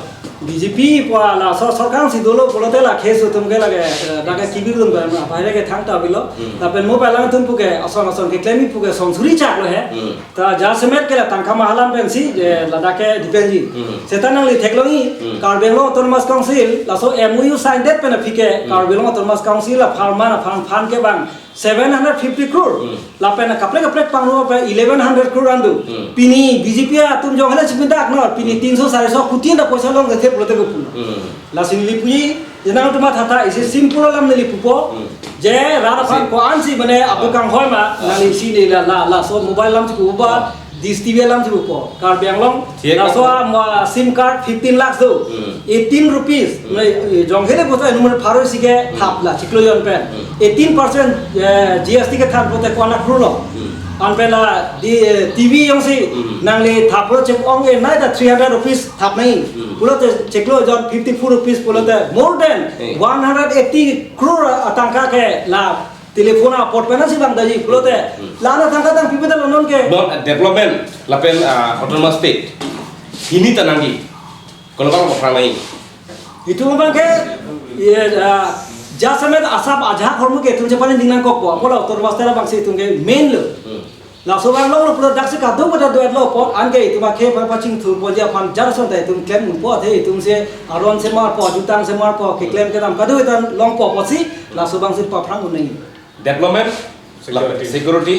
B J P pu la so sorkar si dolo pulote la case atum ke lake, eh, dak ke kibir dun ba, na, bahai ke thangta avelo. Hmm. Lapen mo palang atum puke, ason ason keklem pu ke song suri chak lo he. Hmm. Ta jasemet ke la tangka mahalam pensi, je ladak ke depend ji. Hmm. Seta nangli theklongji, Hmm. Karbi Anglong Autonomous Council, laso M O U sign det pen aphi ke, Hmm. Karbi Anglong Autonomous Council la pharma na phan phan ke bang seven hundred fifty crore. Hmm. Lapen kaprek kaprek pangno pe eleven hundred crore an do. Hmm. Pini B J P atum jong hala chipindak no, pini Hmm. tinso sariso kuti anda poisa long kethe pulote ko pulo. Hmm. Lasi neli puji, jenang tuma thata isi simple alam neli pupo. Hmm. Je rat aphan Si. ko-an si mane apu Ah. kanghoi ma, Ah. neli si neli la, la, laso mobile alam si pupo ba, Ah. Dish T V alam si pupo. Karbi Anglong, Thiek laso apo. a, ma, sim card fifteen lakhs do. Hmm. Eighteen rupees, Hmm. mane, eh, jong hele bota number pharo si ke Hmm. thap la, chiklo jon pen. Hmm. Eighteen percent, eh, G S T kethan pote ko-an lakhs lo. Hmm. Anpen la di, eh, T V jongsi Hmm. nangli thap lo chek ong e nai ta three hundred rupees thap nai. Hmm. Pulote chiklo jon fifty-four rupees pulote more than Hmm. one hundred eighty crore atangka ke la telephone a-port pen si vangdamji pulote Hmm. la-an atangka tang pipe ta lo non ke. Non, eh, development lapen, ah, autonomous state hini ta nangji. Kono bang aphrang nai. Itum abang ke, ye, ah, jasemet asap ajahak ahormu ke itum chepani ding nangkokpo. Apot la autonomous state abang si itum ke main lo. Hmm. Laso vanglo lo pulo dak si kadokave ta do-etlo apot, anke itum akhei aphan pachingthurpo ji aphan jar son ta itum klem unpo, athe itum si aron semarpo, jutang semarpo, keklem kedam kadokave ta longpo apotsi, laso abang si paphrang un nangji. Development, Security. Security,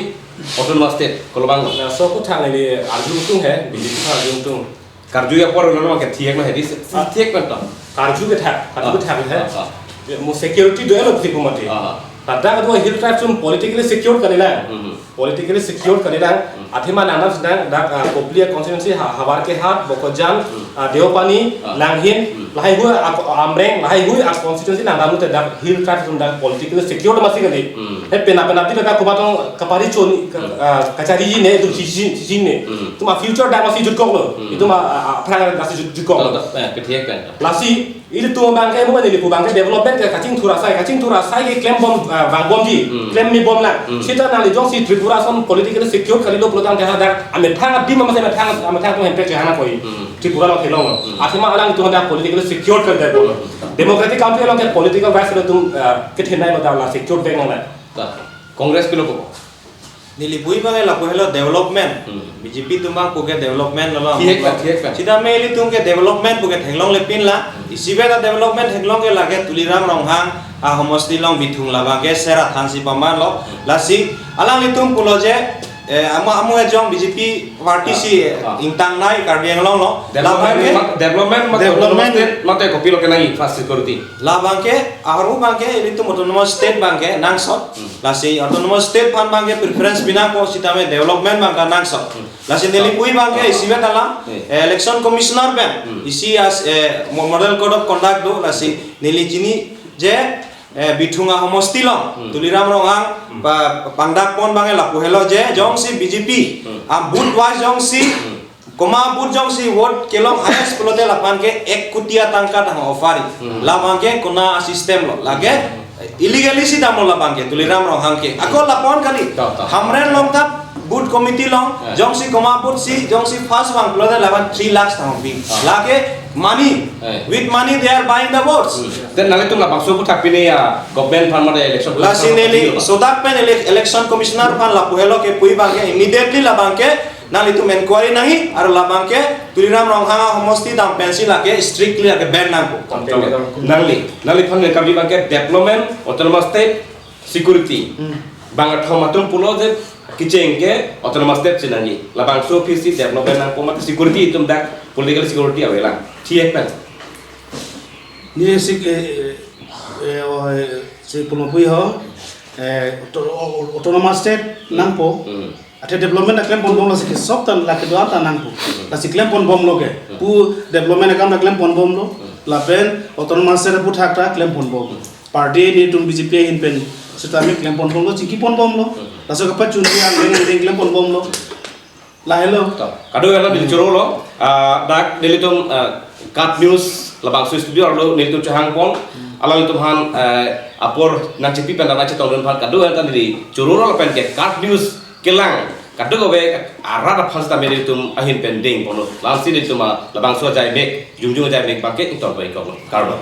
autonomous state, kono bang lo. Laso aphuthak neli arju tung he, B J P aphan arju tung. Karju apor lo no ke thiek na hedi se, Ah. thiek pen to. Karju kethak, karju Ah. kethak he. Ah, ah. Mo security do-etlo piti pumati. Ah, ah. Ladak do hill tribes atum politically secured kalilang. Hmm. Politically secured kalilang. Hmm. Athema nangnam sedang dak, ah, Kopili constituency ha-, Havarkehat, Bokajan, Hmm. ah, Deopani, Ah. Langhin, Hmm. lahai hui a, Amreng, lahai hui a constituency nangnam te dak hill tribes atum dak politically secured masi kali. Hmm. He pena pena ti dak kubatong kapari choni, ka-, Hmm. ah, kachari ji ne, tu si, si, si ne. Hmm. Itum a-future dak masi jutkok lo. Hmm. Itum a, a, a, phrang dak si jut-, jutkok lo. To, to, eh, kethiek pen. Lasi, ilitum abang ke, mo neli pu abang ke development ke kachingthur asai, kachingthur asai ke klem bom, ah, vang bomji, Hmm. klem mi bom lang. Hmm. Seta nangli jongsi Tripura ason politically secured kalilo pulotangte hadak, amethang adim masi amethang, amethang atum hempek chehana koi. Hmm. Tripura along kelong. Hmm. Athema alanglitum hadak politically secured kali dai bom. Democratic country along ke political rights lo atum, ah, kethenei lo dak la secured vek nang la. Ta, Congress pilo ko. Neli pu abang ke lapu helo development. Hmm. B J P atum abang puke development lo lo. Thiek ta, thiek ta. Sitame ilitum ke development puke theklongle pin la. Isivet ta development theklong ke lake Tuliram Ronghang ahomosti along Bithung labang ke sera thansi paman lo. Lasi alanglitum pulo je, eh, amo amo ejong B J P party Ah, si, eh, ah. ingtang nai Karbi Anglong lo. Development Labang ke ma-, development mate Development. autonomous state mate kopilo ke nang infrastructure ti. Labang ke, ahormu abang ke, ilitum autonomous state abang ke, nangsot. Hmm. Lasi autonomous state aphan abang ke preference binangpo sitame development abang ke nangsot. Hmm. Lasi neli pu abang ke, Ah. isivet alam, Hmm. eh, election commissioner pen, Hmm. isi as, eh, mo-, model code of conduct do, lasi neli chini je, eh, Bithung ahomosti along, Hmm. Tuliram Ronghang, Hmm. pa-, pangdak pon abang ke lapu helo je, jongsi B J P, Hmm. ah, booth wise jongsi, Hmm. Koma booth jongsi vote kelong highest pulote laphan ke ek kuti atangka tang offer. Hmm. Labang ke kona system lo. Lake illegally si damlo labang ke Tuliram Ronghang ke. Ako lapon kali. Tau, tau. Hamren along ta booth committee along, Eh. jongsi koma booth si jongsi first vang pulote laphan three lakhs tang pi. Ah. Lake money. Eh. With money they are buying the votes. Hmm. Then nanglitum labangso aphuthak pine ya government aphan mate election Lasi commission neli aphan sodak pen ele-, election commissioner aphan lapu helo ke pu abang ke immediately labang ke nanglitum enquiry nangji, aru labang ke Tuliram Ronghang ahomosti dam pensi lake strictly lake ban nangpo. Nangli, nangliphan nangkam abang ke development, autonomous state, security. Hmm. Bang athom atum pulo je kecheng ke autonomous state si nangji. Labangso aphi si development nangpo mate security itum dak political security avelang. Thiek pen. Neli si, eh, eh, oh, eh, si pulo pu ho, eh, auto-, au-, autonomous state Hmm. nangpo. Hmm. Athe development ta klem pon bomlo si kesok tan lake do-an ta nangpo. Hmm. Lasi klem pon bomlo ke. Hmm. Pu development akam ta klem pon bomlo. Hmm. Lapen autonomous state aphuthak ta klempon bom. Party nelitum B J P ahin pen sitame klempon bomlo, chingki pon bomlo. Laso kapachunji angdeng angdeng klempon bomlo. Lahelo. To, kadokave neli chorolo, ah, dak nelitum, ah, KAT News labangso studio arlo nelitum chehang pon, alanglitum aphan, eh, apor nangchipi pen nangchetongdun aphan kadokave ta neli chorolo lapen ke KAT News kelang kadokave arat aphan sitame nelitum ahin pen deng ponlo. Lasi nelitum, ah, labangso ajai mek, jongjong ajai mek abangke ingtonpo ikok lo. Kardom.